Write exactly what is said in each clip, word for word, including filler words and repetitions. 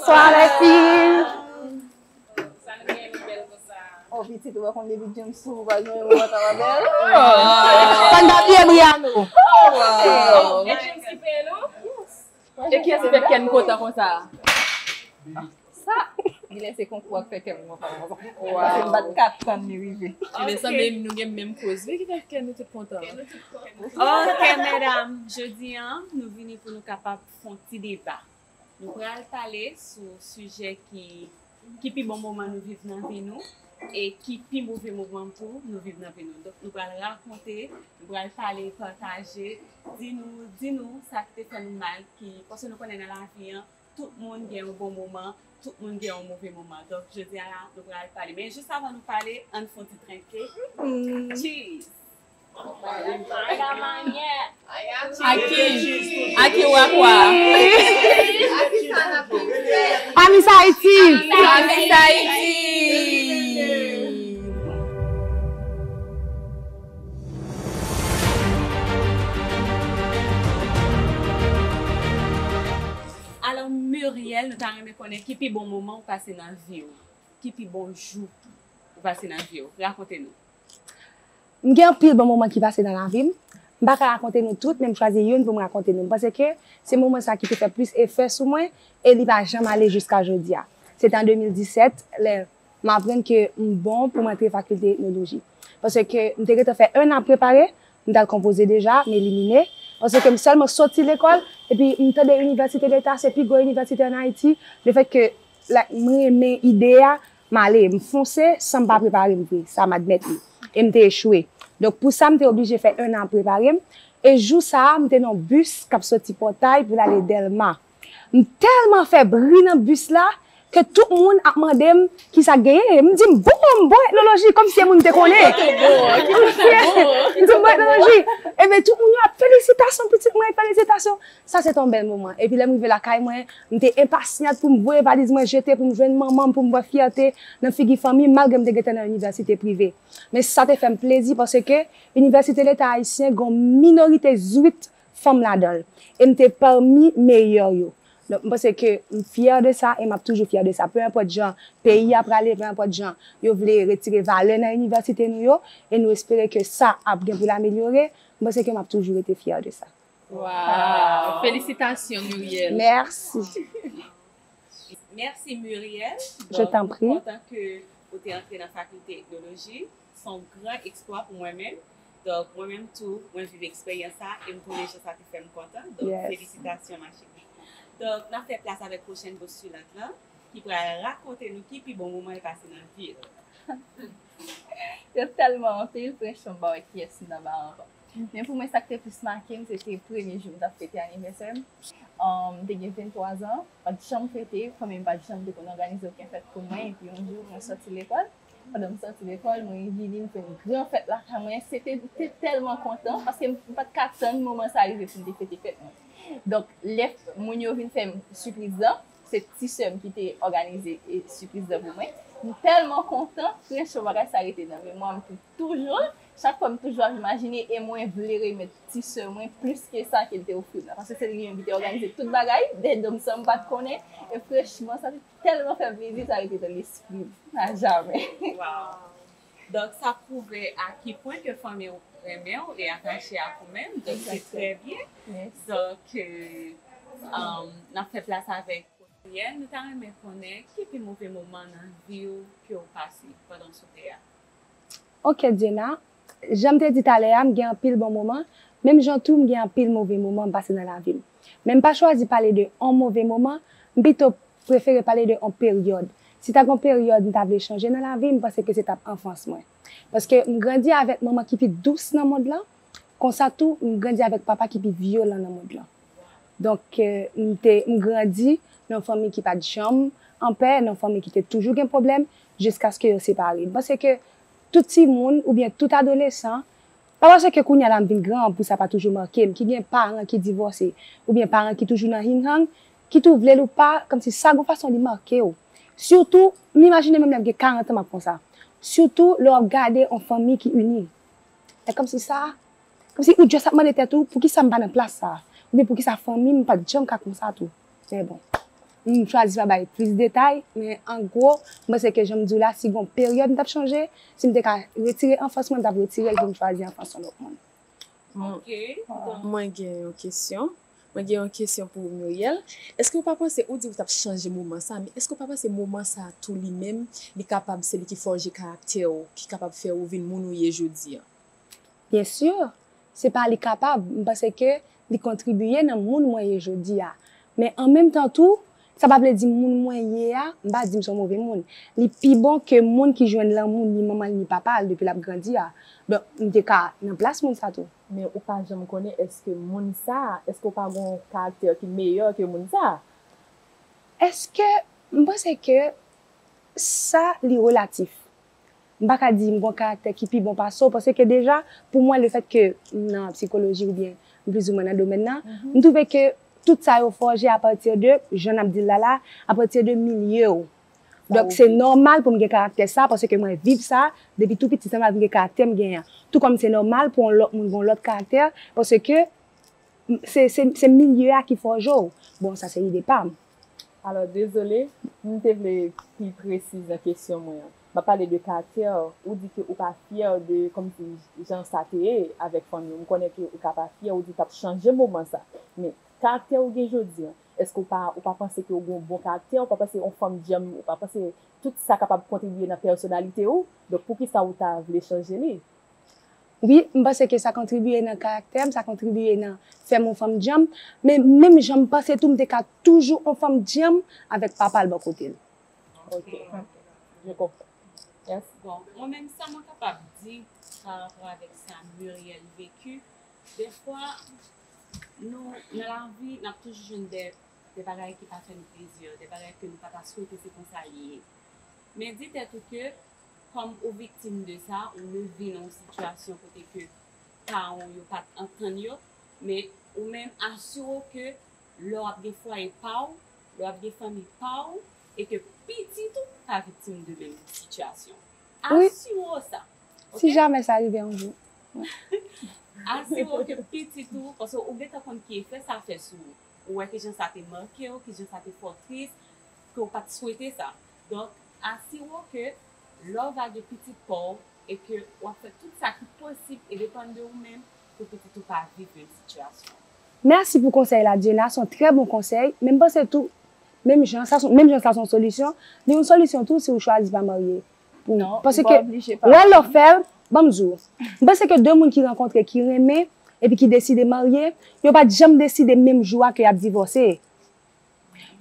Bonswa, lèfi. Oh, pitit, ou pa konn depi James sou ou pa jwenn ou pa ta bèl. Fann pa bliye Briano. Oh, e James ki peye nou? E kiyès ki fè kè n kontan konsa? Sa, li lè se konkou ak fè kè m kontan konsa. Paske m pa t ka tann li rive. Ebyen, sanble nou gen menm koz wi ki fè kè nou tout kontan. Ok, medam, jodi a, nou vini pou nou kapab fè yon ti deba. Nou pral pale sou sijè ki, ki pi bon moman nou viv nan vi nou e ki pi move moman tou nou viv nan vi nou. Donk, nou pral rakonte, nou pral pale, pataje, di nou, di nou sa ki te fè nou mal, ki, paske nou konnen nan lavi an, tout moun gen yon bon moman, tout moun gen yon move moman. Donk, jodi a la, nou pral pale. Men jis avan nou pale, ann fè yon ti trenke. Cheers! Aki, aki wakwa. Amis Haïti. Amis Haïti. Alò, Muriel, nou ta renmen konnen ki pi bon moman ou pase nan vi w. Ki pi bon jou ou pase nan vi w. Rakonte nou. M gen anpil bon moman ki pase nan lavi m. M pa ka rakonte nou tout, men m chwazi youn pou m rakonte nou. M panse ke se moman sa ki te fè plis efè sou mwen, e li pa janm ale jiska jodi a. Se te an de mil disèt, lè m aprann ke m bon pou m antre fakilte etnoloji. Paske m te gentan fè en an ap prepare, m t al konpoze deja, m elimine. Paske m sèlman soti lekòl, epi m tande Inivèsite Leta, se pi gwo inivèsite ann Ayiti. Lefètke, like, m renmen ide a, m ale, m fonse, san m pa prepare m vre, sa m admèt li. E m te echwe. Donk, pou sa, m te oblije fè en an ap prepare m. E jou sa a, m te nan yon bis k ap soti Pòtay pou l ale Dèlma. M tèlman fè bri nan bis la ke tout moun ap mande m kisa k genyen. M di m bon, m bon etnoloji, kòmsi e moun m te konnen. M di m bon etnoloji. Ebyen, tout moun yo ap felisitasyon, pitit mwen, felisitasyon. Sa se te yon bèl moman. Epi lè m rive lakay mwen, m te enpasyant pou m voye valiz mwen jete, pou m jwenn manman m, pou m wè fyète nan figi fanmi m, malgre m te gentan nan inivèsite prive. Men sa te fè m plezi paske Inivèsite Leta Ayisyen gen yon minorite zwit fanm ladan l. E m te pami meyè yo. Donk, m panse ke m fyè de sa e m ap toujou fyè de sa. Pe enpòt jan peyi a prale, pe enpòt jan yo vle retire valè nan inivèsite nou yo, e nou espere ke sa ap gen pou l amelyore, m panse ke m ap toujou rete fyè de sa. Wow! Felisitasyon, Muriel. Mèsi. Mèsi, Muriel. Je t'en prie. Donk, nou kontan ke ou te antre nan fakilte etnoloji. Se yon gran eksplwa pou mwen menm. Donk, mwen menm tou, mwen viv eksperyans sa e m konnen jan sa te fè m kontan. Donk, yes, felisitasyon, ma chérie. Donk, n ap fè plas avèk pwochèn postilant lan, ki pral rakonte nou ki pi bon moman l pase nan vi l. Yo tèlman anpil, franchman, m pa wè kiyès m ta ba ankò. Men pou mwen, sa k te plis make m, se te premye jou m t ap fete anivèsè m. Ahn, m te gen venntwa zan, m pa t janm fete, fanmi m pa t janm te konn òganize okenn fèt pou mwen, epi yon jou, mwen sòti lekòl. Pandan m sòti lekòl, mwen vini, m fè yon gran fèt lakay mwen. Se te, te tèlman kontan, paske m pa t ka tann moman sa rive pou m te fete fèt mwen. Donk, lè moun yo vin fè m sipriz lan, se ti sè m ki te òganize, e, sipriz lan pou mwen. M tèlman kontan, franchman, bagay sa rete nan memwa m pou toujou. Chak fwa m toujou ap imajine, e mwen vle remèt ti sè mwen plis ke sa ke l te ofri m nan. Paske se li menm ki te òganize tout bagay, dèyè do m san m pa t konnen. E franchman, sa te tèlman fè m plezi, sa rete nan lespri m a jamè. Wow! Donk, sa pwouve a ki pwen ke fanmi w renmen w e atache ak ou menm. Donk, se trè byen. Mèsi. Donk, euh, um, n ap fè plas avèk Muriel. Nou ta renmen konnen ki pi move moman nan vi w ke w pase pandan w sou tè a. Ok, Djena. Jan m te di talè a, m gen anpil bon moman, menm jan tou m gen anpil move moman m pase nan lavi m. Men m pa chwazi pale de on move moman, m pito prefere pale de on peryòd. Si ta gen on peryòd m ta vle chanje nan lavi m, m panse ke se t ap anfans mwen. Paske m grandi avèk manman ki pi dous nan mond lan, konsa tou, m grandi avèk papa ki pi vyolan nan mond lan. Donk, euh, m te, m grandi nan yon fanmi ki pa t janm anpè, nan yon fanmi ki te toujou gen pwoblèm, jiskaske yo separe. M panse ke tout timoun oubyen tout adolesan, pa paske kounye a la m vin gran pou sa pa toujou make m, ki gen paran ki divòse, oubyen paran ki toujou nan hinghang, ki tou vle l ou pa, kòmsi sa gon fason li make w. Sitou, m imajine menm lè m gen karant an m ap konsa. Sitou lè w ap gade yon fanmi ki ini. E kòmsi sa, kòmsi ou just ap mande tèt ou, poukisa m pa nan plas sa a? Oubyen poukisa fanmi m pa t janm ka konsa tou? Men bon. M chwazi pa bay plis detay, men an gwo, m panse ke jan m di w la, si gon peryòd m t ap chanje, si m te ka retire anfans mwen, m t ap retire l pou m chwazi anfans yon lòt moun. Mwen gen yon kesyon. Mwen gen yon kesyon pou ou, Muriel. Èske ou pa panse, ou di ou t ap chanje moman sa, men èske ou pa panse moman sa tou li menm, li kapab se li ki fòje karaktè w, ki kapab fè ou vin moun ou ye jodi a? Byen si, se pa li kapab, m panse ke li kontribiye nan moun mwen ye jodi a. Men an menm tan tou, sa pa vle di moun mwen ye a, m pa di m se yon move moun. Li pi bon ke moun ki jwenn lanmou ni manman l ni papa l depi l ap grandi a. Donk, m te ka nan plas moun sa tou. Men ou pa janm konnen èske moun sa, èske ou pa gen yon karaktè ki meyè ke moun sa? Èske, m panse ke sa li relatif. M pa ka di m gon karaktè ki pi bon pase w, paske deja, pou mwen, lefèt ke m nan sikoloji oubyen m plizoumwen nan domèn nan, m twouve ke tout sa yo fòje apati de, jan n ap di l la la, apati de milye w. Donk, se nòmal pou m gen karaktè sa, paske mwen viv sa, depi tou piti, se nòmal pou m gen karaktè m genyen an. Tou kòm se nòmal pou yon lòt moun gen yon lòt karaktè, paske se, se, se milye a ki fòje w. Bon, sa se ide pa m. Alò, dezole, m te vle pi presiz nan kesyon mwen an. M ap pale de karaktè, ou di ke ou pa fyè de, kòmsi, jan sa te ye avèk fanmi w. M konnen ke ou ka pa fyè, ou di w t ap chanje moman sa. Men, karaktè ou gen jodi an, èske ou pa, ou pa panse ke ou gen yon bon karaktè, ou pa panse yon fanm djanm, ou pa panse tout sa kapab kontribiye nan pèsonalite ou? Donk, poukisa ou ta vle chanje li? Wi, m panse ke sa kontribiye nan karaktè m, sa kontribiye nan fè m yon fanm djanm. Men menm jan m panse tou, m te ka toujou yon fanm djanm avèk papa l bò kote l. Ok, je comprends. Yes. Bon, mwen menm sa mwen kapab di pa rapò avèk sa Muriel vécu, dèfwa nou nan lavi n ap toujou jwenn de, de bagay ki pa fè nou plezi, de bagay ke nou pa ta swete se konsa li ye. Men di tèt ou ke kòm ou viktim de sa, ou rive nan yon sitiyasyon kote ke paran w yo pa t antann yo, men ou menm asire w ke lè w ap gen fwaye pa w, lè w ap gen fanmi pa w, e ke pitit ou pa viktim de menm sitiyasyon. Asire w sa. Si jamè sa rive yon jou. Asire w ke pitit ou, paske ou gentan konn ki efè sa fè sou ou. Ou wè kijan sa te make w, kijan sa te fè w tris, ke w pa t swete sa. Donk, asire w ke lè w va gen pitit pa w e ke w ap fè tout sa ki posib e depann de ou menm pou pitit ou pa viv menm sitiyasyon. Mèsi pou konsèy la, Djena, se yon trè bon konsèy, men m panse tou, menm jan sa, menm jan sa se yon solisyon, li yon solisyon tou si w chwazi pa marye. Paske, wè lè w fè l, ban m di w, m panse ke de moun ki rankontre, ki renmen, epi ki deside marye, yo pa t janm deside menm jou a ke y ap divòse.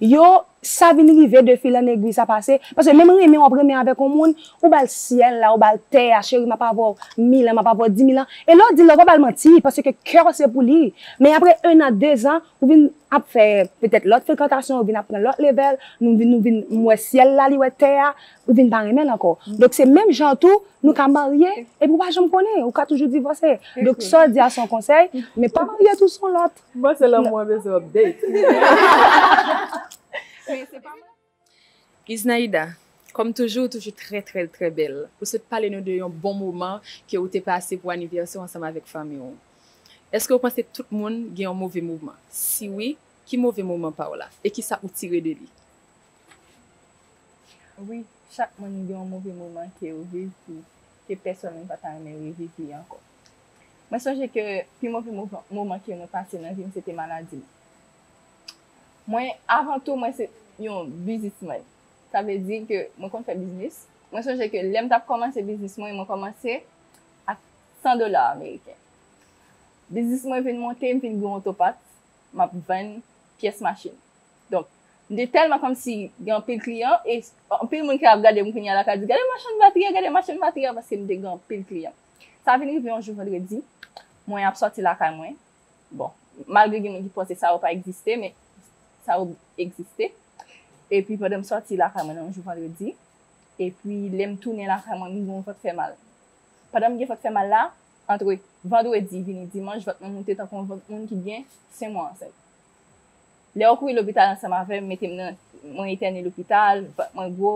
Yo, sa vin rive de fil an egwi, sa pase. Paske menm renmen w ap renmen avèk yon moun, ou ba l syèl la, ou ba l tè a, cheri, m ap avè w mil an, m ap avè w di mil an. E lè w di l la, ou pa ba l manti, paske kè w se pou li. Men apre en an, de zan, ou vin ap fè petèt lòt frekantasyon, ou vin ap pran lòt level, nou vin, nou vin, m wè syèl la, li wè tè a, ou vin pa renmen l ankò. Donk se menm jan tou, nou ka marye, epi ou pa janm konnen, ou ka toujou divòse. Donk sa w di a se yon konsèy, men pa marye tou se yon lòt. M panse lanmou an bezwen update. Isnaïda, kòm toujou, ou toujou trè, trè, trè bèl. Ou sot pale nou de yon bon moman ke ou te pase pou anivèsè w ansanm avèk fanmi w. Èske ou panse tout moun gen yon move moman? Si wi, ki move moman pa w la? E kisa ou tire de li? Wi, chak moun gen yon move moman ke yo viv ki, ke pèsòn moun pa ta renmen reviv li ankò. Mwen sonje ke pi move moman, moman ke mwen pase nan vi m, se te maladi m. Mwen, avan tou, mwen se yon biznismèn. Sa vle di ke mwen konn fè biznis. Mwen sonje ke lè m t ap kòmanse biznis mwen, mwen kòmanse ak san dola ameriken. Biznis mwen vin monte, m vin gen yon otopat, m ap vann pyès machin. Donk, m te tèlman kòmsi gen anpil kliyan, e anpil moun ki ap gade m kounye a la ka di, "Gade machann batri a, gade machann batri a," paske m te gen anpil kliyan. Sa vin rive yon jou vandredi, mwen ap sòti lakay mwen. Bon, malgre gen moun ki panse sa yo pa egziste, men sa yo egziste. Epi pandan m sòti lakay mwen nan yon jou vandredi, epi lè m tounen lakay mwen, m gen yon vant fè mal. Pandan m gen vant fè mal la, antre vandredi vini dimanch, vant mwen moute tankou yon vant moun ki gen senk mwa ansent. Lè yo kouri lopital ansanm avè m, mete m nan, mwen etène lopital, vant mwen gwo,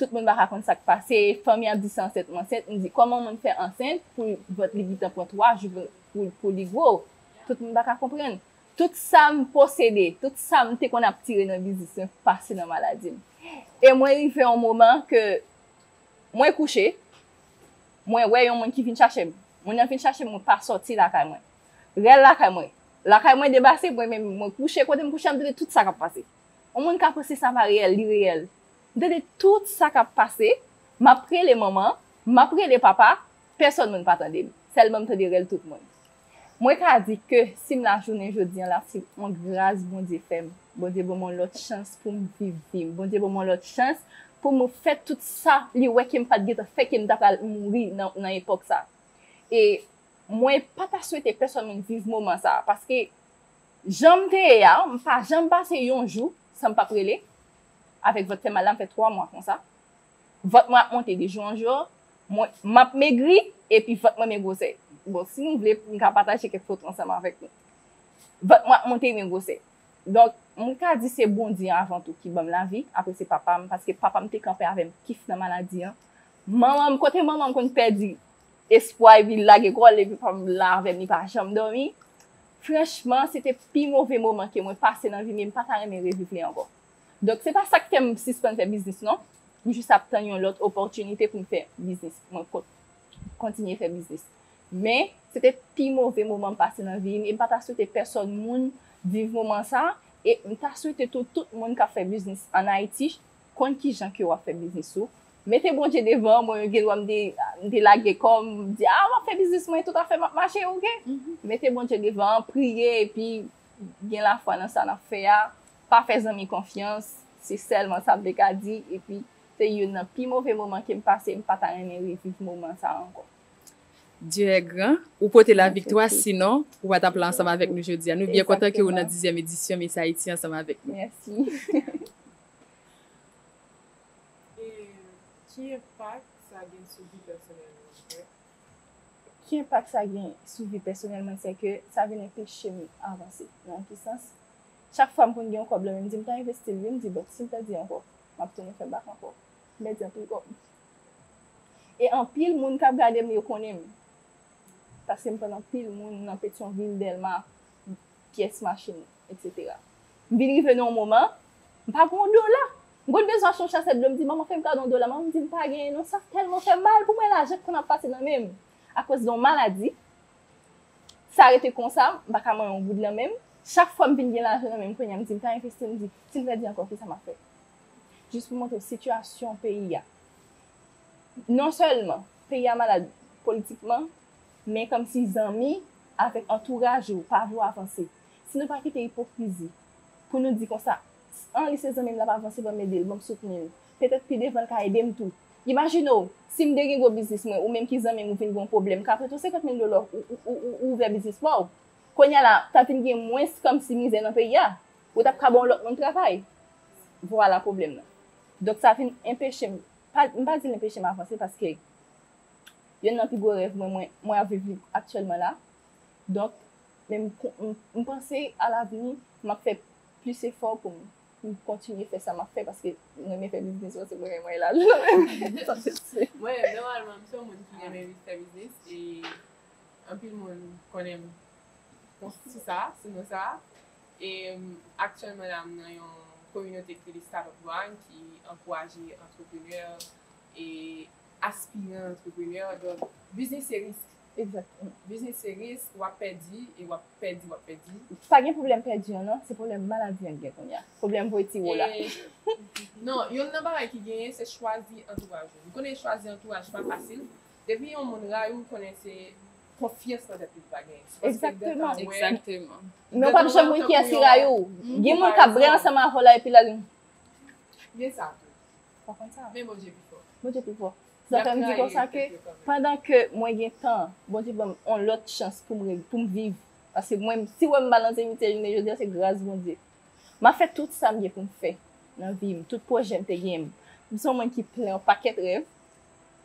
tout moun pa ka konn sa k pase, fanmi ap di se ansent m ansent, m di kòman yon moun fè ansent pou vant li gentan pran twa jou pou, pou, pou li gwo? Tout moun pa ka konprann. Tout sa m posede, tout sa m te konn ap tire nan biznis mwen pase nan maladi m. E mwen rive yon moman ke mwen kouche, mwen wè yon moun ki vin chache m. Moun nan vin chache m, mwen pa sòti lakay mwen. Rèl lakay mwen. Lakay mwen debase, mwen menm mwen kouche, kote m kouche a, m tande tout sa k ap pase. Yon moun ka panse sa pa reyèl, li reyèl. M tande tout sa k ap pase, m ap rele manman, m ap rele papa, pèsòn moun pa tande m. Sèlman m tande rèl tout moun. Mwen ka di ke si m la jounen jodi a la, se yon gras Bondye fè m. Bondye ban m yon lòt chans pou m viv vi m. Bondye ban m yon lòt chans pou m fè tout sa li wè ke m pa t gentan fè, ke m ta pral mouri nan, nan epòk sa. E mwen pa ta swete pèsòn moun viv moman sa, paske jan m te ye a, m pa janm pase yon jou san m p ap rele avèk vant fè mal la, m fè twa mwa konsa. Vant mwen ap monte de jou an jou, mwen, m ap megri, epi vant mwen men gwosè. Bon, si nou vle, m ka pataje kèk foto ansanm avèk nou. Vant mwen ap monte men gwosè. Donk, mwen ka di se Bondye avan tou ki ban m lavi, apre se papa m, paske papa m te kanpe avè m kif nan maladi an. Manman m, kote manman m konn pèdi espwa epi l lage kò l, epi papa m la avè m, li pa janm dòmi. Franchman, se te pi move moman ke mwen pase nan vi m, e m pa ta renmen reviv li ankò. Donk, se pa sa k fè m sispann fè biznis, non. M jis ap tann yon lòt opòtinite pou m fè biznis. Mwen kon-, kontinye fè biznis. Men, se te pi move moman m pase nan vi m, e m pa ta swete pèsòn moun viv moman sa, e m ta swete tou tout moun k ap fè biznis ann Ayiti konn kijan ke w ap fè biznis ou. Mete Bondye devan, mwen gen dwa m te, m te lage kò m, m di, "A, m ap fè biznis mwen, tout afè m ap mache, oke." Mete Bondye devan, priye, epi gen lafwa nan sa n ap fè a. Pa fè zanmi konfyans, se sèlman sa m te ka di, epi se youn nan pi move moman ke m pase, m pa ta renmen reviv moman sa ankò. Dieu est grand, ou pote laviktwa, sinon, ou pa t ap la ansanm avèk nou jodi a. Nou byen kontan ke ou nan dizyèm edisyon Miss Haiti ansanm avèk nou. Mèsi. E ki enpak sa gen sou vi pèsonèl ou, an fèt? Ki enpak sa gen sou vi pèsonèl mwen, se ke sa vin anpeche m avanse. Nan ki sans? Chak fwa m konn gen yon kòb nan men m, m di m ta envesti l, wi, m di, "Bon, si m pèdi ankò, m ap tounen fè bak ankò." M pèdi anpil kòb. E anpil moun k ap gade m, yo konnen m. Paske m pran anpil moun nan Petyonvil, Dèlma, pyès machin, etsetera. M vin rive nan yon moman, m pa gen yon dola. M konn bezwen achte yon chasèt dlo, m di, "Manman, fè m kado yon dola." Manman m di, "M pa genyen non." Sa tèlman fè m mal pou mwen, lajan k konn ap pase nan men m. Akoz de yon maladi, sa rete konsa, m pa ka manyen yon goud nan men m. Chak fwa m vin gen lajan nan men m, kounye a m di, "M ta envesti," m di, "Si m pèdi ankò, kisa m ap fè?" Jis pou montre w sitiyasyon peyi a. Non sèlman peyi a malad politikman, men kòmsi zanmi avèk antouraj ou pa vle w avanse. Si nou pa kite ipokrizi pou nou di konsa, "An, li se zanmi m, l ap avanse, ban m ede l, ban m soutni l. Petèt pi devan l ka ede m tou." Imajine w, si m degrengo biznis mwen, ou menm ki zanmi m, ou vin gen yon pwoblèm, m ka prete w senkant mil dola, ou, ou, ou, ou, ou ouvè biznis pa w. Kounye a la, t ap vin gen mwens kòmsi mizè nan peyi a. Ou t ap ka ba yon lòt moun travay. Vwala pwoblèm nan. Donk, sa vin enpeche m, pa, m pa di l enpeche m avanse, paske youn nan pi gwo rèv mwen, mwen, mwen ap viv li aktyèlman la. Donk, men m, m, m panse alavni, m ap fè plis efò pou m, pou m kontinye fè sa m ap fè, paske m renmen fè biznis, paske mwen renmen lajan. Sa se si. Mwen, nòmalman, m se yon moun ki renmen fè biznis, e anpil moun konnen m kon-, sou sa, sou non sa. E, m, aktyèlman la, m nan yon kominote ki rele Startup Grind, ki ankouraje antreprenè e aspiran antreprenè. Donk, biznis se risk. Egzakteman. Biznis se risk, w ap pèdi, e w ap pèdi, w ap pèdi. Pa gen pwoblèm pèdi an non, se pwoblèm maladi an gen kounye a. Pwoblèm voye ti wo la. E, non, youn nan bagay ki genyen, se chwazi antouraj ou. M konnen chwazi antouraj pa fasil. Depi yon moun rayi w, konnen se konfyans nan tèt li li pa genyen. Se paske li gentan wè. Egzakteman. Men w p ap janm wè kiyès ki rayi w. Gen moun k ap byen ansanm avè w la, epi l al. Gen sa tou. Pa konn sa. Men Bondye pi fò. Bondye pi fò. Sa fè m di konsa ke pandan ke mwen gen tan, Bondye ban m yon lòt chans pou m re-, pou m viv. Paske mwen, si w wè m pa nan simityè jounen jodi a, se gras Bondye. M ap fè tout sa m gen pou m fè nan vi m, tout pwojè m te gen. M se yon moun ki plen yon pakèt rèv.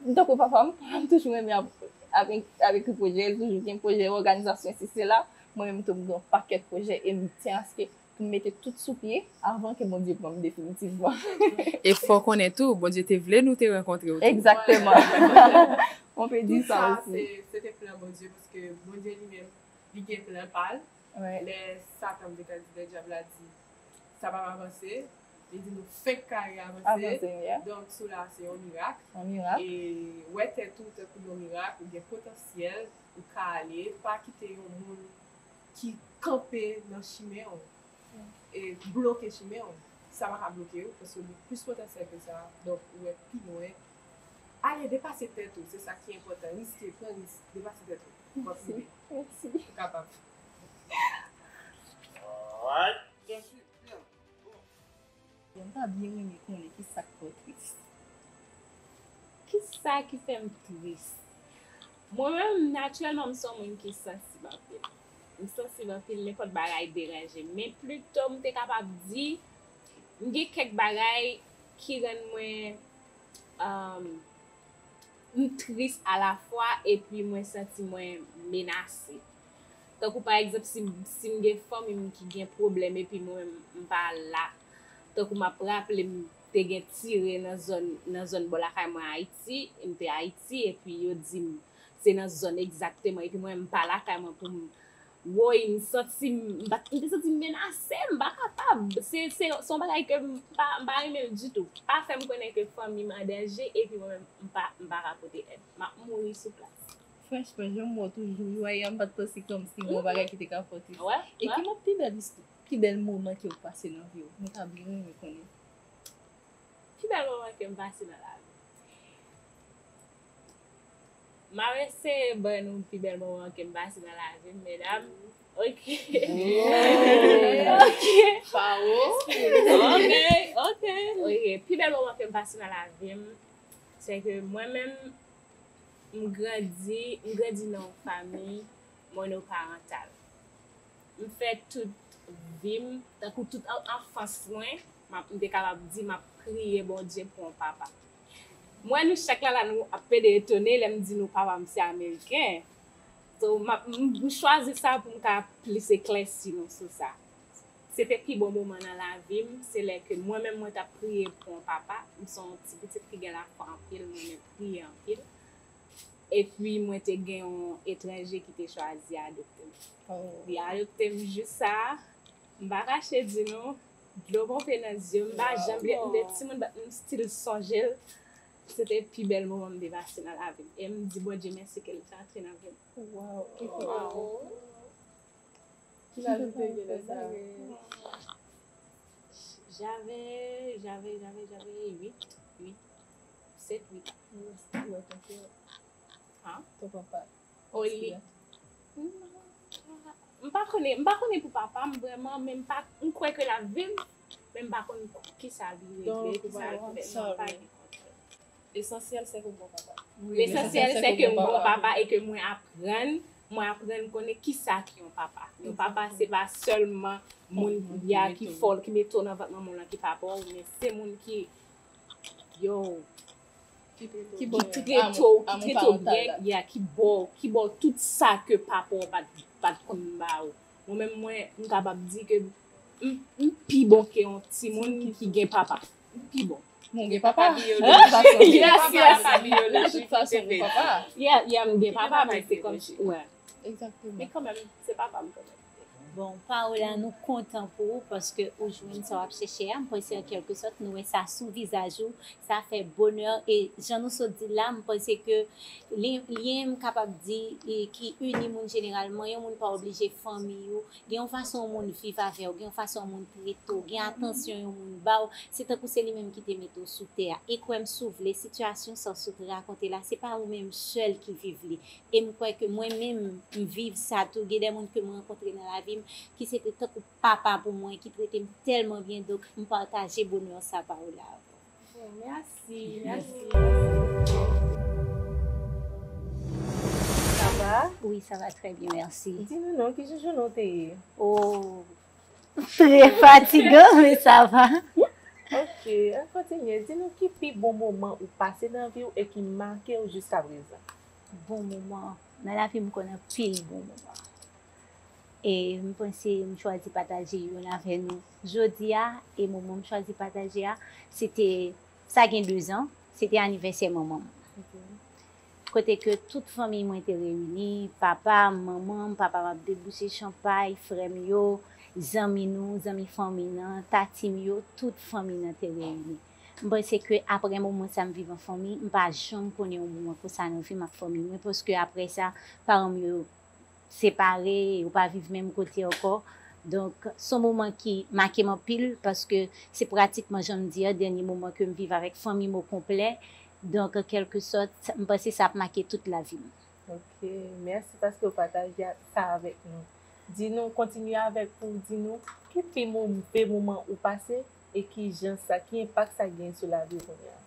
M tankou papa m, papa m toujou renmen ap, ap, ap ekri pwojè, li toujou gen pwojè, òganizasyon, si, sela. Mwen menm tou, m gen yon pakèt pwojè e m tyen aske pou m mete tout sou pye avan ke Bondye pran m definitivman. E fò w konnen tou, Bondye te vle nou te rankontre w tou. Egzakteman. On peut dire ça aussi. Se, se te plan Bondye, paske Bondye li menm, li gen plan pa l. Lè Satan te ka di, lè dyab la di, sa p ap avanse, li di nou fenk kare avanse. Donk, sou la, se yon mirak. Yon mirak. E wè tèt ou tankou yon mirak, ou gen potansyèl, ou ka ale, pa kite yon moun ki kanpe nan chimen w, e bloke chimen w. Sa pa ka bloke w, paske ou gen plis potansyèl ke sa. Donk, ou wè pi lwen. Ale, depase tèt ou, se sa ki enpòtan. Riske, pran risk, depase tèt ou. W ap rive. Ou kapab. M ta byen renmen konnen kisa k fè w tris. Kisa ki fè m tris? Mwen menm, natirèlman, m se yon moun ki sansib anpil. M sansib anpil, nenpòt bagay deranje m. Men plito m te kapab di, m gen kèk bagay ki rann mwen um, m tris alafwa epi mwen santi mwen menase. Tankou pa egzanp, si, si m gen fanmi m ki gen pwoblèm epi mwen menm m pa la. Tankou m ap raple m te gen tire nan zòn nan zòn bò lakay mwen Ayiti, m te Ayiti epi yo di m se nan zòn egzakteman epi mwen menm m pa lakay mwen pou m woy m santi m m pa- m te santi m menase, m pa kapab. Se se se yon bagay ke m pa m pa renmen l ditou. Pa fè m konnen ke fanmi m an danje epi mwen menm m pa m pa ka pote èd. M ap mouri sou plas. Franchman, jan m wè w toujou, wi, a m pa t panse kòmsi gen yon bagay ki te ka fè w tris. E ki lòt pi bèl istwa, pi bèl moman ke w pase nan vi w? Mwen ta byen renmen konnen. Pi bèl moman ke m pase nan lavi m. M ap eseye ban nou pi bèl moman ke m pase nan lavi m, medam. Ok. Ok. Paro. Ok, ok. Ok, pi bèl moman ke m pase nan lavi m, se ke mwen menm, m grandi, m grandi nan yon fanmi monoparantal. M fè tout vi m, tankou tout an- anfans mwen, m ap- m te kapab di m ap priye Bondye pou yon papa. M wè nou chak la la nou ap pede etone lè m di nou papa m se ameriken. So, m ap- m m chwazi sa pou m ka plis eklèsi nou sou sa. Se te pi bon moman nan lavi m, se lè ke mwen menm mwen t ap priye pou yon papa. M se yon ti pitit ki gen lafwa anpil, mwen renmen priye anpil. Epi mwen te gen yon etranje ki te chwazi adopte m. Li adopte m jou sa a, m pa kache di nou, dlo ponpe nan zye m, m pa janm bliye, m te timoun but m still sonje l. Se te pi bèl moman m te pase nan lavi m. E m di Bondye mèsi ke l te antre nan vi m. Waw. Ki laj ou te gen lè sa a? J'avais, j'avais, j'avais, j'avais huit, huit, sept, huit ans. Ou wè ton frè? Hein? Ton papa? Oh, li. M pa konnen, m pa konnen pou papa m vrèman, men m pa, m kwè ke l ap viv, men m pa konn kisa li regle, kisa l fè, non, m pa gen kontwòl. Lesansyèl se ke w gon papa. Lesansyèl se ke m gon papa e ke mwen aprann, mwen aprann konnen kisa ki yon papa. Yon papa se pa sèlman moun ya ki fè w, ki mete w nan vant manman w lan ki papa w, men se moun ki, yo, ki trete w, ki trete w byen, ya, ki ba w, ki ba w tout sa ke papa w pa t, pa t konn ba w. Mwen menm mwen, m kapab di ke m, m pi bon ke yon timoun ki gen papa. M pi bon. Mwen gen papa. Yes, yes. De tout fason, ou papa. Yeah, yeah, m gen papa, men se kòmsi, wè. Men Egzakteman. Kanmenm, se papa m kanmenm. Bon, Paola, nou kontan pou ou paske ou jwenn sa w ap chèche a. M panse an kèlke sòt nou wè sa sou vizaj ou. Sa fè bonè. E jan nou sot di l la, m panse ke li, lyen m kapab di e ki ini moun jeneralman, yon moun pa oblije fanmi ou, gen yon fason yon moun viv avè w, gen yon fason yon moun trete w, gen atansyon yon moun ba w, se tankou se li menm ki te mete w sou tè a. E kwè m, si w vle, sitiyasyon sa w sot rakonte la, se pa ou menm sèl ki viv li. E m kwè ke mwen menm, m viv sa tou. Gen de moun ke m rankontre nan lavi m ki se te tankou papa pou mwen, ki trete m tèlman byen. Donk, m pataje bonè sa, Paola, avè w. Bon, mèsi, mèsi. Sa va? Wi, sa va trè byen, mèsi. Di nou non, ki jan jounen w te ye? Oh, trè fatigan, men sa va. Ok, ann kontinye. Di nou ki pi bon moman ou pase nan vi w e ki make w jiska prezan? Bon moman. Nan lavi m konn anpil bon moman. E m panse m chwazi pataje youn avè nou jodi a. E moman m chwazi pataje a, se te, sa gen dezan, se te anivèsè manman m. kote ke tout fanmi mwen te reyini, papa m, manman m, papa m ap debouche chanpay, frè m yo, zanmi nou, zanmi fanmi nan, tati m yo, tout fanmi nan te reyini. M panse ke apre moman sa m viv an fanmi, m pa janm konnen yon moman konsa nan vi m ak fanmi mwen, paske apre sa, paran m yo separe, yo pa viv menm kote ankò. Donk, se yon moman ki make m anpil, paske se pratikman, jan m di a, dènye moman ke m viv avèk fanmi m okonplè. Donk, an kèlke sòt, m panse sa ap make tout lavi m. Ok, mèsi paske w pataje sa avèk nou. Di nou, kontinye avèk pou w di nou ki pi move moman ou pase e ki jan sa, ki enpak sa gen sou lavi w kounye a.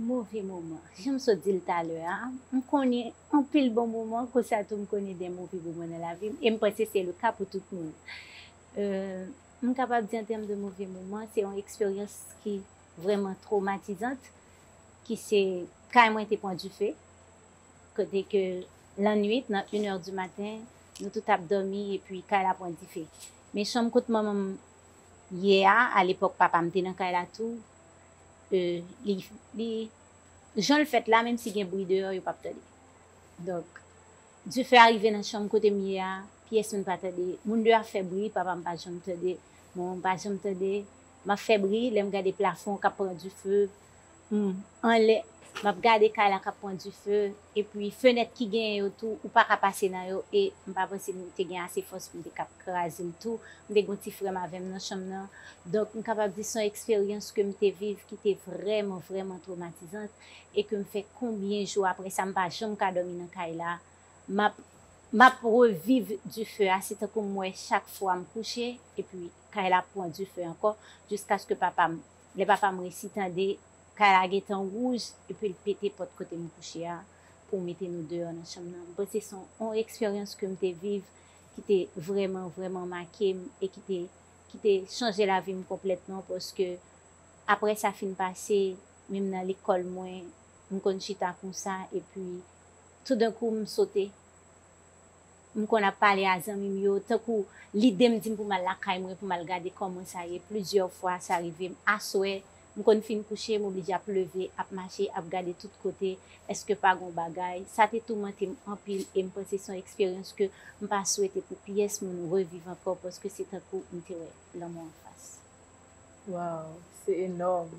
Move moman. Jan m sot di l talè a, m konnen anpil bon moman, konsa tou m konnen de move moman nan lavi m, e m panse se le ka pou tout moun. Euh, m kapab di an tèm de move moman, se yon eksperyans ki vrèman twomatizant, ki se kay mwen te pran dife, kote ke lannwit, nan inè di maten, nou tout ap dòmi epi kay la pran dife. Men chanm kot manman m ye a, alepòk papa m te nan kay la tou, euh, li, li, jan l fèt la, menm si gen bri deyò, yo p ap tande. Donk, dife a rive nan chanm kote m ye a, pyès moun pa tande. Moun deyò ap fè bri, papa m pa janm tande, manman m pa janm tande. M ap fè bri, lè m gade plafon k ap pran dife, m anlè, m ap gade kay la k ap pran dife, epi fenèt ki genyen yo tou, ou pa ka pase nan yo, e m pa panse m te gen ase fòs pou m te kab kraze l tou. M te gen yon ti frè m avè m nan chanm nan. Donk, m kapab di se yon eksperyans ke m te viv ki te vrèman, vrèman twomatizant, e ke m fè konbyen jou apre sa, m pa janm ka dòmi nan kay la. M ap, m ap reviv dife a, se tankou m wè chak fwa m kouche, epi kay la pran dife ankò, jiskaske papa m, lè papa m resi tande kay la gentan wouj, epi l pete pòt kote m kouche a pou mete nou deyò nan chanm nan. M panse se yon, yon eksperyans ke m te viv ki te vrèman, vrèman make m e ki te, ki te chanje lavi m konplètman, paske apre sa fin pase, menm nan lekòl mwen, m konn chita konsa, epi toudenkou m sote. M konn ap pale a zanmi m yo, tankou lide m di m pou m al lakay mwen, pou m al gade kòman sa ye. Plizyè fwa sa rive m aswè, m konn fin kouche, m oblije ap leve, ap mache, ap gade tout kote, èske pa gen yon bagay. Sa te toumante m anpil e m panse se yon eksperyans ke m pa swete pou pyès moun reviv ankò, paske se tankou m te wè lanmò anfas. Wow, se enòm.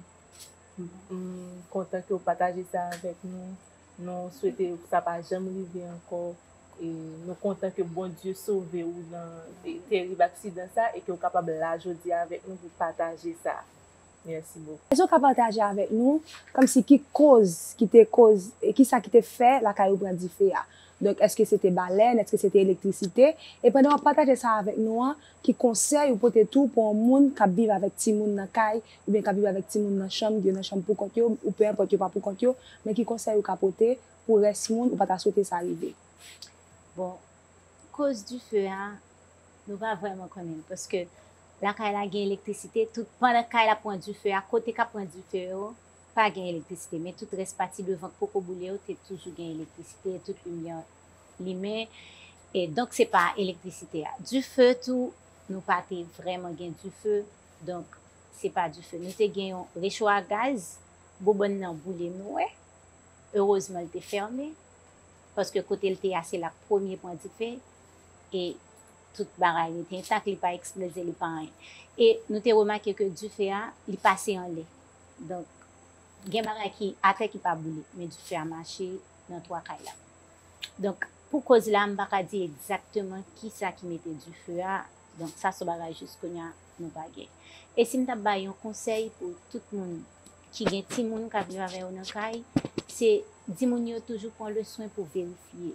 M kontan ke w pataje sa avèk nou. Nou swete sa pa janm rive ankò. E nou kontan ke Bondye sove w nan terib aksidan sa e ke w kapab la jodi a avèk nou pou pataje sa. Mèsi bokou. Èske w ka pataje avèk nou kòmsi ki koz ki te koz, e kisa ki te fè lakay ou pran dife a? Donk, èske se te balèn, èske se te elektrisite? E pandan w ap pataje sa avèk nou an, ki konsèy ou pote tou pou yon moun k ap viv avèk timoun nan kay, oubyen k ap viv avèk timoun nan chanm, yo nan chanm poukont yo, ou penenpòt yo pa poukont yo, men ki konsèy ou ka pote pou rès moun ou pa ta swete sa rive? Bon, koz dife a, nou pa vrèman konnen l, paske lakay la gen elektrisite, tout pandan kay la pran dife a, kote k ap pran dife yo, pa gen elektrisite, men tout rès pati devan k poko boule yo te toujou gen elektrisite, tout limyè limen. E donk, se pa elektrisite a. Dife tou, nou pa te vrèman gen dife, donk, se pa dife. Nou te gen yon recho a gaz, bobòn nan boule nou wè. Erezman, l te fèmen, paske kote l te a, se l ap premye pran dife, e tout bagay rete entak, li pa eksploze, li pa anyen. E nou te remake ke dife a, li pase anlè. Donk, gen bagay ki atè ki pa boule, men dife a mache nan twa kay la. Donk, pou koz la, m pa ka di egzakteman kisa ki mete dife a. Donk, sa se yon bagay jis kounye a nou pa gen. E si m t ap bay yon konsèy pou tout moun ki gen timoun k ap viv avè yo nan kay, se di moun yo toujou pran le swen pou verifye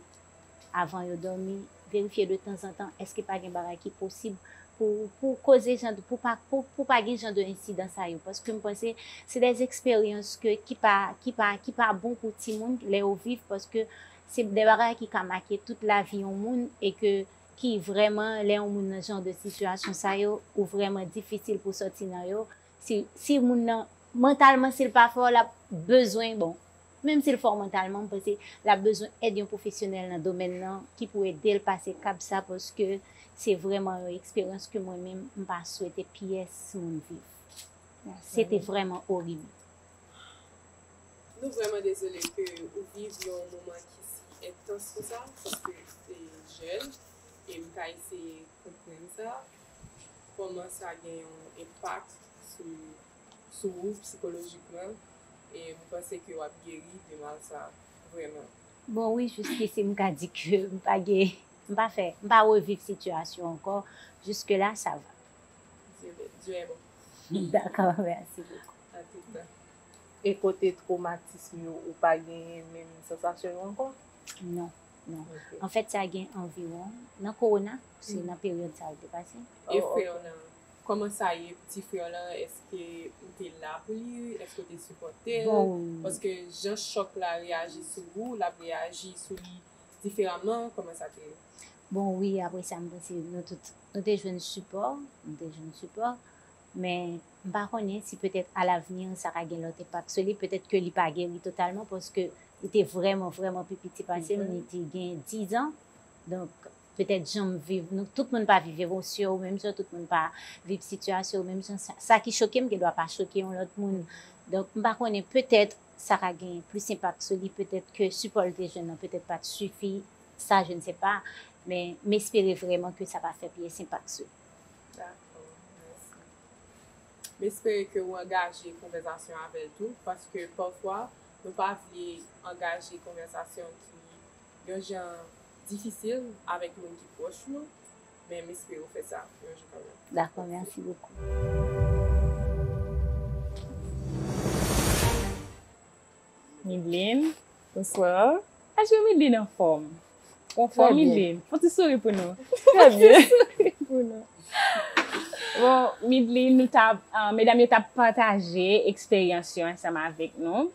avan yo dòmi, verifye de tanzantan èske pa gen bagay ki posib pou, pou koze jan, pou pa, pou, pou pa gen jan de ensidan sa yo. Paske m panse se de eksperyans ke, ki pa, ki pa, ki pa bon pou timoun lè yo viv, paske se de bagay ki ka make tout lavi yon moun e ke, ki vrèman, lè yon moun nan jan de sitiyasyon sa yo, ou vrèman difisil pou sòti nan yo. Si, si moun nan, mantalman, si l pa fò, l ap bezwen, bon, menm si l fò mantalman, m panse l ap bezwen èd yon pwofesyonèl nan domèn nan ki pou ede l pase kab sa, paske se vrèman yon eksperyans ke mwen menm, m pa swete pyès moun viv. Se te vrèman orib. Nou vrèman dezole ke ou viv yon moman ki si entans konsa, paske ou te jèn, e m ka eseye konprann sa, kòman sa gen yon enpak sou, sou ou psikolojikman, e m panse ke w ap geri de mal sa vrèman. Bon, wi, jiskisi m ka di ke m pa gen, m pa fè, m pa reviv sitiyasyon ankò. Jiske la, sa va. Dieu, Dieu est bon. Dakò, mèsi bokou. A tout tan. E kote twomatism yo, ou pa genyen menm sansasyon yo ankò? Non, non. Ok. Anfèt, sa gen anviwon, nan kowona, se nan peryòd sa yo te pase. E frè w nan, kòman sa ye, ti frè w lan, èske ou te la pou li, èske ou te sipòte l? Bon, Paske jan chòk la reyaji sou ou, l ap reyaji sou li diferaman, kòman sa te ye? Bon, wi, apre sa, m panse nou tout, nou te jwenn sipò, nou te jwenn sipò, men m pa konnen si petèt alavni sa ka gen lòt enpak sou li, petèt ke li pa geri totalman paske li te vrèman, vrèman pi piti pase m, li te gen diz an. Donk, petèt jan m viv, nou, tout moun pa viv emosyon yo menm jan, tout moun pa viv sitiyasyon yo menm jan. Sa, sa ki choke m, gendwa pa choke yon lòt moun. Donk, m pa konnen, petèt sa ka gen plis enpak sou li, petèt ke sipò l te jwenn nan petèt pa t sifi, sa, je ne sais pas, men m espere vrèman ke sa pa fè pyès enpak sou li. Dakò, mèsi. M espere ke ou angaje konvèsasyon avè l tou, paske pafwa, nou pa vle angaje konvèsasyon ki yon jan difisil avèk moun ki pwòch nou, men m espere ou fè sa yon jou kanmenm. Dakò, mèsi bokou. Midline, bonswa. Èske Midline anfòm? Ou anfòm, Midline? Fè yon ti souri pou nou. Trè byen. Pou nou. Bon, Midline, nou t ap, ah, medam yo t ap pataje eksperyans yo ansanm avèk nou.